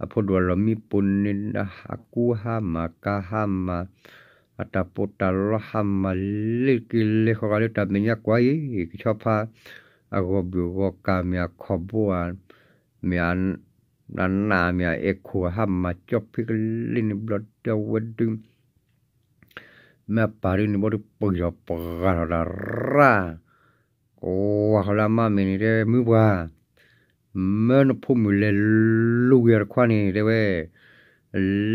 အဖိဒိၣ်အလီၢ်မံပူၤန့ၣ် အကူဟါမၢ် ကၤဟါမၢ်, အတၢ်ပီးတၢ်လီဟါမၢ်, လဲၤက့ၤလဲၤဃီၤဂၤလၢတၢ်မဲာ်ညါကွၢ်အံၤ ကဆီဖါ အဂီၤဘုၣ်ဂီၤကၤ မ့ၢ်အခီၣ်ဘိဧါ, မ့ၢ်အနး မ့ၢ်အအဲၣ်ခိၣ် ဟါမၢ်ကၠီဖံကလ့ၢ်န့ၣ်ဘျီဒုး အဝဲဒုး မ့ၢ်အပၢ်ဒုးန့ၣ်ဘျီဒုး ပှံၢ်ထီၣ်ပှၢ်ထီၣ်တၢ်ရၣ်, ကွၢ်ဃီၤလၢအမါမဲာ်န့ၣ် တဲ မုၢ်ပှၢ်, မၢနဖိမုၣ်လဲၤလူၤက့ၤအတခွါန့ၣ် တဲဝဲ,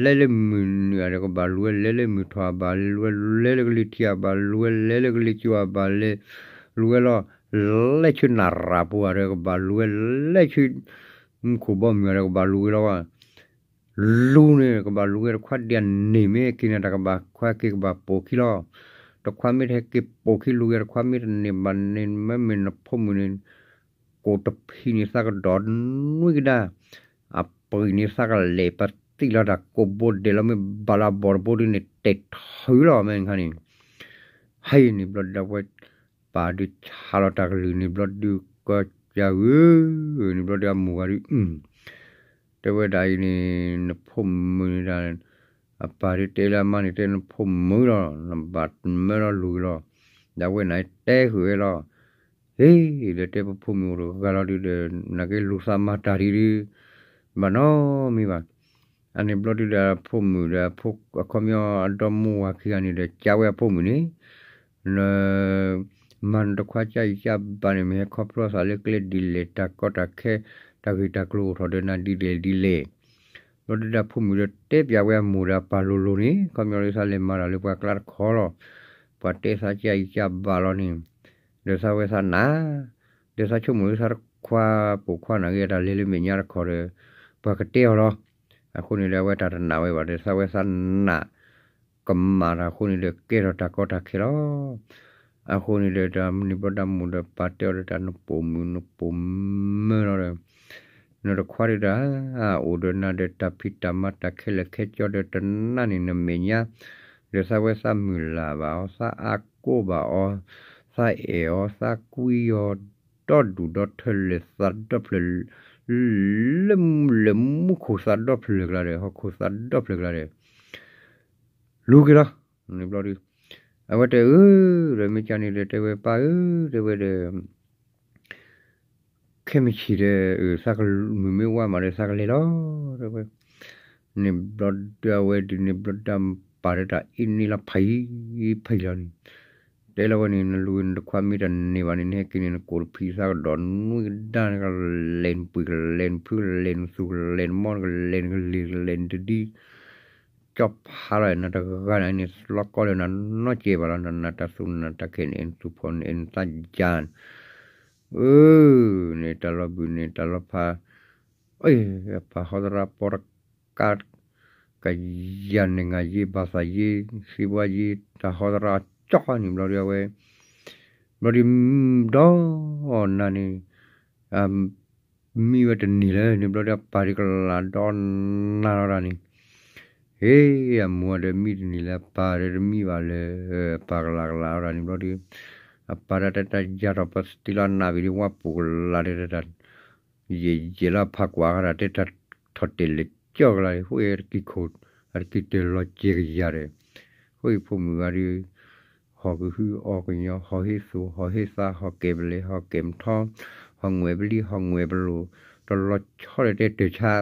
လဲၤလၢမုၢ်နုာ်အဒီးကဘၣ်လူၤဝဲ, လဲၤလၢမုၢ်ထီၣ်အဘၣ်လူၤဝဲ, လဲၤလၢကလံၤထံးအဘၣ်လူၤဝဲ, လဲၤလၢကလံၤကၠိအဘၣ်လဲၤလူၤဝဲလီၤ. လဲၤဆူနၢ်ရၣ်ပူၤအဒီးကဘၣ်လူၤဝဲ, လဲၤဆူမူခိၣ်ဘီမုၢ်အဒီးကဘၣ်လူၤဝဲလီၤ. လူၤန့ၣ် ကဘၣ်လူၤဝဲတခွါဒ်အန့ၣ် မ့ၢ်က့ၤန့ၣ် တၢ်ကဘၣ်ခွါက့ၤကဘၣ်ပိာ်ခံလီၤ. တခွါမ့ၢ်တဟဲက့ၤပိာ်ခံလူၤက့ၤတခွါ မ့ၢ်တန့ၢ်ဘၣ်န့ၣ် မ့မ့ၢ်နဖိမုၣ်န့ၣ် ကိးတဖံးန့ၣ် သးကဒီးနွံကဒါ, အပှံၢ်န့ၣ် သးကလဲၤပသံလီၤတၢ်ကိးဘိဒဲးလီၤ. မ့ၢ်ဘၣ်လၢအဘီၣ်တဘိဒုးန့ၣ် တဲာ်ထုးလီၤ မ့ၢ်ခါန့ၣ် ဟဲအံၤန့ၣ်ဘျီဒၣ်ဝဲ ပၢ်ဒုးဆါလီၤတၢ်ကလုၢ်န့ၣ်ဘျီဒုး ကီၢ်ကၢဂုာ်န့ၣ်ဘျီဒုး အမိၢ်ဂၤဒုး တဲဝဲဒၣ်အံၤန့ၣ် နဖိမုၣ်န့ၣ်ဒၣ် အပၢ်ဒုးတဲလၢအမါန့ၣ် တဲနဖိမုၣ်လီၤ နဘၣ်မၢလီၤလူၤက့ၤလီၤ. ဒီးအဝဲန့ၣ်တဲဃုာ်ဝဲလီၤ. ဟ့ၣ် ဒီးတဲပဖိမုၣ်အိၣ်တဂၤလီၤဒုးဒီး နာ်က့လူၤသးမၤတၢ်ဒ်ဒုး ဘၣ်နီတမံၤဘၣ်. အန့ၣ်ဘျီဒုးဒီး အဖိမုၣ်ဒီး အခီပညီအဒီမိၢ်ဝၤခံဂၤန့ၣ်ဒီး ကးဝဲအဖိမုၣ်န့ၣ် န မၤနတခွါကအံၤကအဘၣ်န့ၣ် မ့ၢ်ဟဲခီဖျိသးလၢကျဲဒ်လဲၣ်, တၢ်ကီတၢ်ခဲ တၢ်ဂ့ၢ်တၢ်ကျိၤအိၣ်ထီၣ်ဒီးနၤဒ်လဲၣ်ဒ်လဲၣ်. ဘျီဒုးတၢ်ဖိမုၣ်ဒီးတဲပၠးဝဲအမိၢ်ဒီးအပၢ်လိၤလိၤန့ၣ် ခီပညီလၢသးလဲၤမၤတၢ်လၢပှၤကျါတခီလီၤ. ပှၤတဲသးကအံၤကအဘၣ်လီၤန့ၣ် ဒီးသးဝဲသးနာ်, ဒီးသးဆိကမိၣ်လၢသးတခွါပိာ်ခွါနာ်က့ တၢ်လဲၤလၢမဲာ်ညါတခီဒီး ပှၤကတဲအီၤလီၤ. အဃိန့ၣ်ဒီး အဝဲတၢ်တနာ်ဝဲဘၣ်ဒီး သးဝဲသးနာ် ကမၣ်တၢ်အဃိန့ၣ်ဒီး ကဲထီၣ်တၢ်ကီတၢ်ခဲလီၤ. အဃိန့ၣ်ဒီး တၢ်န့ၣ်ဘျီတၢ်မိၢ်ဒီးပၢ်တဲအီၤဒီး တၢ်နပိာ်မုၣ်နပိာ်မၢၤလီၤဒီး နတခွါဒုးတၢ် အိၣ်ဒီးနၤဒီးတၢ်ဖံးတၢ်မၤတၢ်ခဲလၢာ်ခဲဆ့ဒီး တနၢ်န့ၣ်နမဲာ်ညါ ဒီးသးဝဲသးမုၢ်လၢ်ဘၣ်အီၤ, သးအါကိးဘၣ်အီၤ, သးအဲၣ်အီၤ, သးကွံအီၤ ဒီဒူၣ်ဒီထၢလၢာ်သးဒီဖျၢၣ် လၢ လၢမူခိၣ်သးဒီဖျၢၣ်ကျါဒီး ဟီၣ်ခိၣ်သးဒီဖျၢၣ်ကျါဒီး လူၤက့ၤလီၤ. န့ၣ်ဘျီဒုး အဝဲတဲအၢ ဒီးမ့ၢ်ကန့ၣ်ဒီး တဲဝဲပၢ်ဧၢ, တဲဝဲဒီး ခဲမုၢ်ဆ့ၣ်ဒီး သးကမုၢ်မ့ၢ်ဝါမးဒီး သးကလဲၤလီၤ တဲဝဲ. န့ၣ်ဘျီဒုးအဝဲဒ်န့ၣ်ဘျီဒုး တၢ်ပာ်ဒီးတၢ်အ့န့လီၤဖးယံၤဖးယံၤလီၤန့ၣ် တဲလီၤဝဲန့ၣ် နလူၤနတခွါမ့ၢ်တန့ၢ်ဘၣ်န့ၣ် နဟဲက့ၤန့ၣ် နကိးတဖံးသးကဒီးနွံကဒါ နကလဲၤနပှ့ၤကလဲၤနဖုကလဲၤနသူကလဲၤနမီ နကလဲၤနကလံၤကလဲၤနတဒံ ကၠီဖးလီၤ နတဂၤန့ၣ် နလီၤကီလၢနနီၢ်ကဲဘၣ်လီၤ နနတၢ်သူနတၢ်ခဲန့ၣ် နသူၣ်ဖီန့ၣ် နသးယၤ အၢ န့ၣ်တၢ်လီၤဘုၣ်န့ၣ် တၢ်လီၤဖး အပၢ်ဟီသရၣ်ပီတကး ကယၤန့ၣ် ငါယ့ ဘၣ်သးယ့ စံးဘှါယ့ တၢ်ဟီသရၣ်ကၠီန့ၣ် ဘျီဒုးအဝဲ ဘျီဒုး ဒီနၤန့ၣ် မံဝဲတန့ၢ်လၢၤန့ၣ် ဘျီဒုး အပၢ်ဒုးကလၤဒီနၤလီၤဒၣ်န့ၣ် ဟ့ အမိၢ်ဒီးမံတန့ၢ်လၢၤ အပၢ်ဒီးတမံဘၣ်လၢၤ အပၢ်ကလၤကလၤလီၤဒၣ်န့ၣ် ဘျီဒုး အပၢ်ဒီးတၢ်တၢ်ယၤထီၣ်ပသံလီၤနၢ်ဘံၤဒုး ဝါပူၤကလၤဒီးတၢ် ယဲၢ်ယဲၢ်လၢဖးကွၢ်ဃီဒီး တဲတၢ်ထီၣ်တဲာ်လဲၤကၠီကလါ ဟိၣ်အတကံၢ်ခိၣ် အတကံၢ်တဲာ်လီၤကဲကယၤဒီး ဟိၣ်အံၤဖိမုၣ်ဂၤဒီး ဟီၣ်ကဟုအီၣ်ကညီ ဟီၣ်ဟ့ၣ်သူၣ် ဟီၣ်ဟ့ၣ်သး ဟီၣ်ကဲပလဲၤ ဟီၣ်ကဲပထီ ဟီၣ်ငွဲၣ်ပလံ ဟီၣ်ငွဲၣ်ပလိၣ် တလီၤဆီဒီးတဲတၢ်ဆါ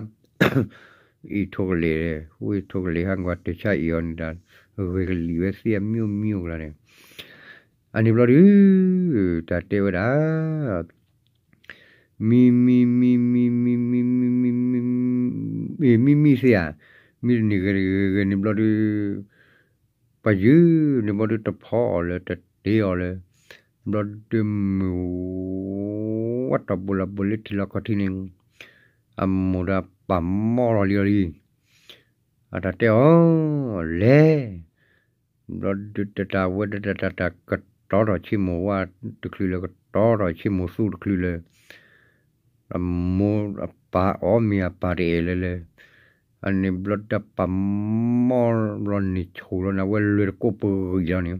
အံၤထိၣ်ကလဲာ် ဟိၣ်အံၤထိၣ်ကလဲာ်ဟးကွၢ်တၢ်ဆါအံၤအီၤန့ၣ်ဒီး ဂ့ၤကလံၤဝဲသ့အမျိုးမျိုးကလါန့ၣ် အန့ၣ်ဘျီဒုး တၢ်တဲဝဲဒၣ် မံ မံ မံ မံ မံ မံ မံ မံ မံ မံ မံ မံ သ့ဧါ, မံတန့ၢ်ဂ့ၤတဂ့ၤဂ့ၤန့ၣ်ဘျီဒုး ပှၤယုၢ်န့ၣ်ဘျီဒုးတဖီအီၤလၢၤ တတ့အီၤလၢၤ, ဘျီဒုးမုၢ်ဝါထီၣ်ဘိလီၤဘိလၢထံလီၢ်ခီၣ်ထံးန့ၣ်, အမိၢ်ဒီးအပၢ်မီလီၤလံလီၤလံ, အတၢ်တဲအီၤ, လဲၤ ဘျီဒုးတၢ်ဝဲဒၣ်တၢ်တၢ်ကတီၤထီၣ်ဆ့မိၢ်ဝါတချုးလၢၤ ကတီၤထီၣ်ဆ့မိၢ်သူတချုးလၢၤ, အမိၢ်အပၢ်အီၣ်မ့ၤအပၢ်တအဲၣ်လၢၤလၢၤ, အန့ၣ်ဘျီဒုးတၢ်ပာ်မီလီၤန့ၣ် ဆိၣ်လီၤန့ၣ် အဝဲလဲၤတကိးပဂံၢ်လီၤန့ၣ်,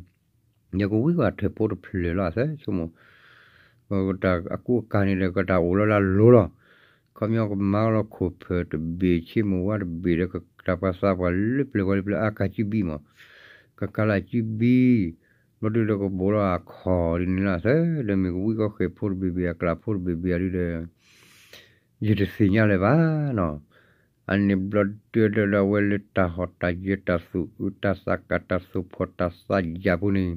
ယကဝံကီၢ်ထွဲဖိတဖျၢၣ်လီၤ အသးဆိကမိၣ် တၢ်အကူအကၤန့ၣ်ဒီး ကတၢ်အိၣ်လီၤလၢအလိၤလီၤ. ခီပညီကမၤလီၤခိၣ်ဖၢၣ်တဘ့ၣ် ဆ့မိၢ်ဝါတဘ့ၣ်ဒီး ကတၢ်ပှၤသးပှၢ်လၢပျၢၤဝဲလၢပျၢၤအါကၤစုဘံမး, ကကၤလၢစုဘံ, ဘျီဒုးဒီးကဘိးလီၤအခီၣ်ဒ်န့ၣ်လီၤ အသးဒီးမ့ၢ်ကဝံကီၢ်ဃဲၢ်ဖိတဘ့ၣ်ဘ့ၣ် အကျးဖိတဘ့ၣ်ဘ့ၣ်အဒုးဒီး ယတသ့ၣ်ညါလၢၤဘၣ်နီၤ. အန့ၣ်ဘျီဒုးဒီးအဝဲလၢတၢ်ဟီၣ်တၢ်ယၢၤတၢ်သူၣ်အုးတၢ်သးကၢ်တၢ်သူၣ်ဖှီၣ်တၢ်သးယၢၤပူၤန့ၣ်,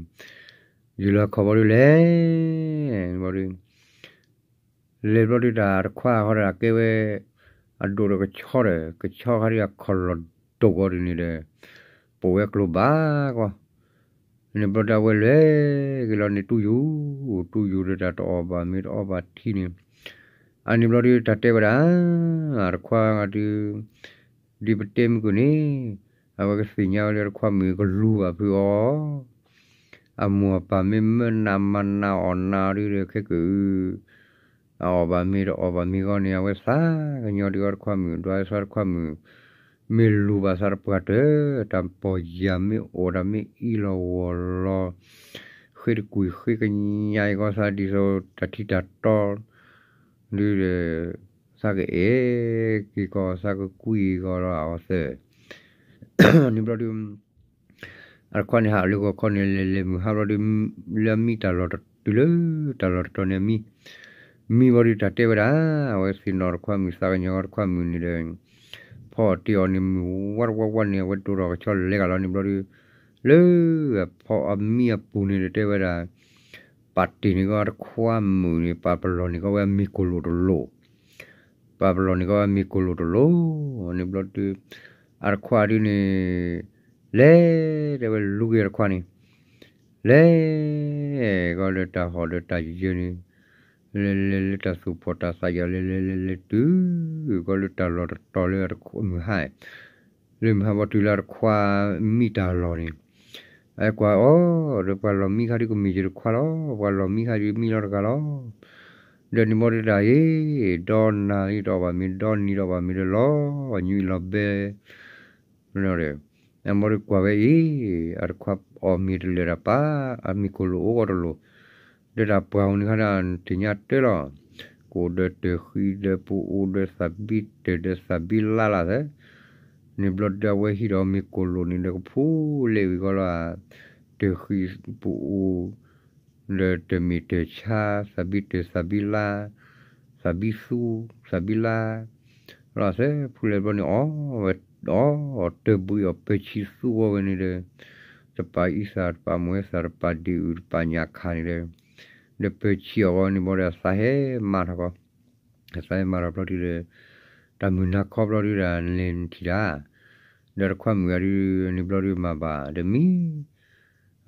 ယလၢခီဘျီဒုးလဲၣ်, ဘျီဒုး လဲၤဘျီဒုးတၢ်တခွါဃီဒီးကဲဝဲ အဒိၣ်ဒီးကဆီဒီး ကဆီခါဒုးအခီၣ်လီၤဒိၣ်ဂီၤဒ်န့ၣ်ဒီး ပိာ်ဝဲကျိၤဘၣ်ကီး, န့ၣ်ဘျီဒုးအဝဲလဲၤက့ၤလီၤန့ၣ် တူၢ်ယူၤ, တူၢ်ယူၤဒီးတၢ်တအီၣ်ဘၣ်မ့ၤတအီဘၣ်ထံန့ၣ်, အန့ၣ်ဘျီဒုးတၢ်တဲဝဲဒၣ်, တခွါဒုး ဒ်ပတဲမုၢ်ကွံာ်န့ၣ်, အဝဲကသ့ၣ်ညါဝဲလၢတခွါမုၣ်ကလူၤဘၣ်ဖုးအီၤ, အမိၢ်အပၢ်မ့ၢ်မၢနးမၤနးအီၣ်နးအီၤဒုးဒီး ခဲကၢအု အအီၣ်ဘၣ်မ့ၤတအီဘၣ်မ့ၤဂီၢ်န့ၣ် အဝဲသးကညီၤဒုးအီၤတခွါမုၣ် ဒွးသးတခွါမုၣ်, မ့ၢ်လူၤဘၣ်သးတပှၢ်တၢၢ် တၢ်ပီၢ်ယၢ်မ့ၢ်အိၣ်ဒီးမ့ၢ်အံၤလီၤဂီၢ်လီၤ, ဃ့တကွံာ်ဃ့ကညးအံၤဂီၢ်သးဒ်သိးတၢ်ထံတၢ်တီ ဒုးဒီး သးကအဲၣ်က့ၤကီး သးကကွံကီးလီၤအီၤသၢၣ်, န့ၣ်ဘျီဒုး အတခွါန့ၣ်ဟးလၢဂီၤခီန့ၣ် လဲၤလဲၤမုၢ်ဟါဘျီဒုး လၢအမံတၢ်လီၢ်တတုၤလၢ တၢ်လီၢ်တတီၤန့ၣ်အမံ, မံဘျီဒုးတၢ်တဲဝဲဒၣ်, အဝဲသ့ၣ်နီၣ်တခွါမုၣ်သးကညီၤတခွါမုၣ်န့ၣ်ဒီး ဖီအီၣ်တ့ၢ်အီၤန့ၣ် မုၢ်ဝါတဝါဝါန့ၣ် အဝဲဒိၣ်ထီၣ်ကဆီလဲၤဂၤလီၤန့ၣ်ဘျီဒုး လၢအဖီအမံအပူၤန့ၣ်ဒီးတဲဝဲဒၣ် ပာ်တ့ၢ်န့ၢ်ကီးအတခွါမုၣ်န့ၣ် ပာ်ပလီၢ်န့ၢ်ကီးဝဲအမ့ၢ်ကိၢ်လိာ်တလိာ်, ပာ်ပလီၢ်န့ၢ်ကီးဝဲအမ့ၢ်ကိၢ်လိာ်တလိာ်, န့ၣ်ဘျီဒုး အတခွါဒုးန့ၣ် လဲၤ တဲဝဲလူၤက့ၤအတခွါန့ၣ် လဲၤ ကီးလၢတၢ်ဟီၣ်ဒီးတၢ်ယၢၤန့ၣ် လဲၤလဲၤလၢတၢ်သူၣ်ဖှီၣ်တၢ်သးယီၤ လဲၤလဲၤလဲၤလဲၤတုၤ ကီးလၢတၢ်လီၢ်တတီၤလၢအမုၢ်ဟါ လၢမုၢ်ဟါဘီတုၤလၢအတခွါမံတၢ်လီၢ်န့ၣ် အကွၢ်အီၤ ဒီးပှၤလီၢ်မံခါဒုးကမ့ၢ်ယတခွါလီၤ, ပှၤလီၢ်မံခါဒုးမံလီၤတဂၤလီၤ. ဒီးန့ၣ်ဘီဒုးတၢ်အံၤ ဒီနၤလံဒီးဘၣ်မ့ၢ် ဒီနံၤဒီးဘၣ်မ့ၢ်ဒီးလီၤ နွံလီၤဘဲ အဘီဒုးကွၢ်ဝဲအံၤ အတခွါအီၣ်မ့ၤတလၢာ်တၢ်ပာ် အမ့ၢ်ကိၢ်လိာ်အိၣ်ဂီၢ်တလိာ်, ဒီးတၢ်ပှၢ်အီၤန့ၣ်ခါဒၣ် တသ့ၣ်ညါတၢ်လီၤ. ကိၣ်ဒီးတၢၢ်ဃံဒီးပအိၣ်ဒီးသးဘံၣ်တၢၢ်ဒီးသးဘံၣ်လါလၢ်သၢ န့ၣ်ဘျီဒုးအဝဲဟံးဒီးမ့ၢ်ကိၢ်လိာ်န့ၣ်ဒီးကဖိလဲၤဝံၤကီးလီၤ. တၢၢ်ဃံပအိၣ် ဒီးတၢၢ်မ့ၢ်တၢၢ်ဆါ သးဘံၣ်တၢၢ်သးဘံၣ်လါ သးဘံၣ်သူ သးဘံၣ်လါ လီၤသၢ ဖုလဲၤဘျီန့ၣ်အီၣ်ဝဲ အီၣ် တၢၢ်ဘှံးအီၤပၢဆံသူအီၤဝဲန့ၣ်ဒီး တပာ်အံသၣ် တပာ်မွဲသၣ် တပာ်ဒ့ၣ်အုၣ် တပာ်ညၣ်ခါန့ၣ်ဒီး ဒီးပၢဆံအီၤဝဲန့ၣ်ဘီဒီးအသးဟဲမါထီၣ်ကီး အသးဟဲမါထီၣ်ဘျီဒုးဒီး တၢ်မုၢ်နၤခီဘျီဒုးဒီးလဲၤထံၣ်တၢ် ဒီးတခွါမုၣ်ဂၤဒုး န့ၣ်ဘျီဒုးမၤဘၣ်ဒီးမံ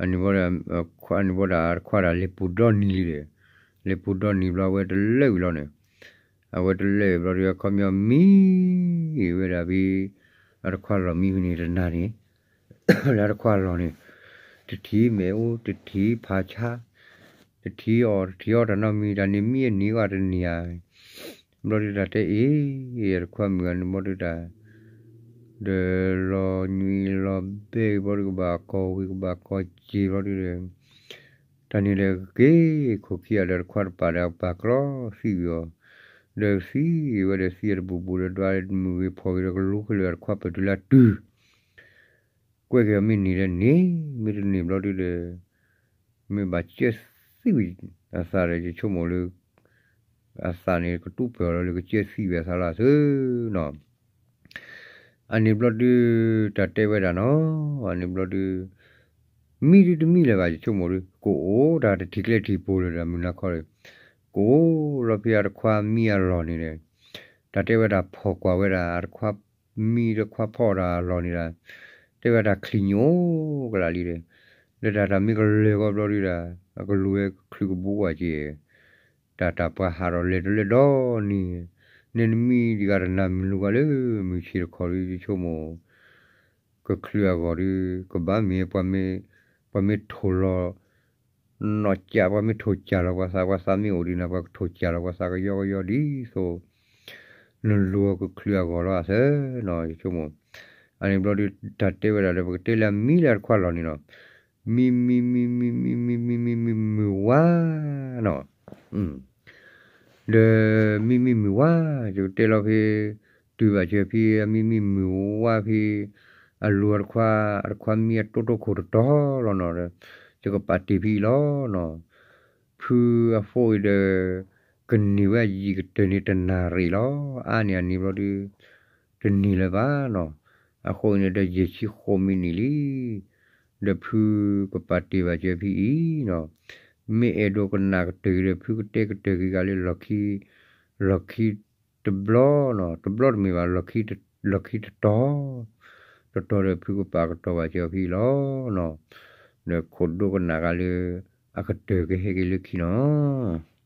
အန့ၣ်ဘီဒီး အန့ၣ်ဘီဒီးအတခွါဒီးလဲၤပူၤဒီနံၤလံဒီး လဲၤပူၤဒီနံၤဘျီအဝဲတလၢာ်ဝံၤလီၤန့ၣ် အဝဲတလၢာ်ဘျီဒုးအခီပညီမံဝဲဒၣ်ဖဲ အတခွါလီၢ်မံဖဲန့ၣ်တနၤန့ၣ် လၢအတခွါလီၢ်န့ၣ် တထံၣ်မ့ၣ်အူ တထံၣ်ဖးဆါ တထံၣ်အီၣ် တထံၣ်အီၣ်တၢ်နီတမံၤ တၢ်န့ၣ်မံအနံၤဂီၢ်တနံၤဧါ ဘျီဒုးတၢ်တဲအံၤ အတခွါမုၣ်ဂၤန့ၣ်ဘျီဒုးတၢ် ဒီးလီၤညွံးလီၤဘဲဘျီဒုးကဘၣ်ကီၢ်ဝံၤကဘၣ်ကီၢ်စ့ၤဘျီဒုးဒီး တၢ်န့ၣ်ဒီးကက့ၤခိၣ်ခံဂၤဒီးတခွါတပာ်ဒီးပာ်ကြီသံဝံၤအီၤ ဒီးသံဝဲဒီးသံအတဘူးဘူးဒီးဒွးမုၢ်ဂ့ၤဖီၣ်ဂ့ၤဒီးကလူၤခဲလၢာ်အတခွါပတုၤလၢတုၤ ကွဲက့ၤအီၤမ့ၢ်န့ၢ်ဒီးန့ၢ် မ့ၢ်တန့ၢ်ဘျီဒုးဒီး မ့ၢ်ဘၣ်ကၢသံဝံၤအသးဒီးယဆိကမိၣ်လၢ အသးန့ၣ်ကတူၢ်ပၢၢ်လီၤလၢ ကကၢသံဝံၤအသးလီၤသၢနီၤ အန့ၣ်ဘျီဒုး တၢ်တဲဝဲဒၣ်နီၤ အန့ၣ်ဘျီဒုး မံဒုးတမံလၢၤဘၣ် ယဆိကမိၣ်ဒုး ကအိၣ်တၢ်တထံၣ်ကျဲထံၣ်ပူၤလၢၤဒီးမုၢ်နၤခီဒီး ကအိၣ်လီၤဖဲအတခွါမံအလီၢ်န့ၣ်ဒီး တၢ်တဲဝဲဒၣ်ဖီၣ်ကွၢ်ဝဲဒၣ် အတခွါမံတခွါဖီၣ်တၢ်အလီၢ်န့ၣ်ဒီး တဲဝဲဒၣ်ချံၣ်ညိၣ်ကလၢ်လံဒီး လၢတၢ်တၢ်မ့ၢ်ကလၢာ်ကီဘျီဒုးဒၣ် အကလူၤဝဲချုးကဘူးကွၢ်က့ၤ တၢ်တၢ်ပှၤဟးထီၣ်လဲၤတလၢဒီနံၤ နဲနမံဒံးဂၤတနၤမုၢ်လူၤဂၤလၢမုၢ်ဆ့ၣ်တခီဒုး ယဆိကမိၣ် ကချုးအဂီၢ်ဒုး ကဘၣ်မ့ၢ် ပှၤမ့ၢ်ထိၣ်လီၤ နီၢ်ကၠး ပှၤမ့ၢ်ထိၣ်ကၠးလီၤပှၤသး ပှၤသးမ့ၢ်အိၣ်ဒံးနၤ ပှၤကထိၣ်ကၠးလီၤပှၤသးကယီကယီဒ်သိး နလူၤအီၤကချုးအဂီၢ်လီၤအသၢနီၤ ယဆိကမိၣ် အန့ၣ်ဘျီဒုးတၢ်တဲဝဲဒၣ်ဒီး ပကတဲလၢအမံလၢအတခွါလီၢ်န့ၣ်လီၤ. မံမံမံမံမံမံမံမံမံမုၢ်ဝါနီၤ ဒီးမံမံမုၢ်ဝါ ယကတဲလီၤဖဲ တုၤဘၣ်စၢၤဖဲ အမံမံမုၢ်ဝါဖဲ အလူၤအတခွါ အတခွါမံအတိတိခိၣ်တတီၤလီၤနီၤ ဒီး ယကပာ်တ့ၢ်ဖဲအံၤလီၤနီၤ ဖုအဖိအံၤဒီး ကန့ၢ်ဝဲအယံာ်ကတၢၢ်န့ၣ်တနၣ်ရံၣ်လီၤ အါန့ၢ်အန့ၣ်ဘျီဒုး တန့ၢ်လၢၤဘၣ်နီၤ အဃိန့ၣ်ဒီးယဲၢ်ဆံဃိးမံးနံးလံ ဒီးဖုကပာ်တ့ၢ်ဘၣ်စၢၤဖဲအံၤနီၤ မ့ၢ်အဲၣ်ဒိးကနၣ်ကတၢၢ်ဒီး ဖုကတဲကတၢၢ်က့ၤဂၤလၢလီၢ်ခံ လီၢ်ခံတဘျီနီၤ တဘျီတမ့ၢ်ဘၣ် လီၢ်ခံတတီၤ တတီၤဒီးဖုကပာ်ကတီၤဘၣ်စၢၤဖဲအံၤလီၤနီၤ ဒီးခိၣ်ဒိကနၣ်ဂၤလၢ အကတၢၢ်ကဟဲက့ၤလၢခံနီၤ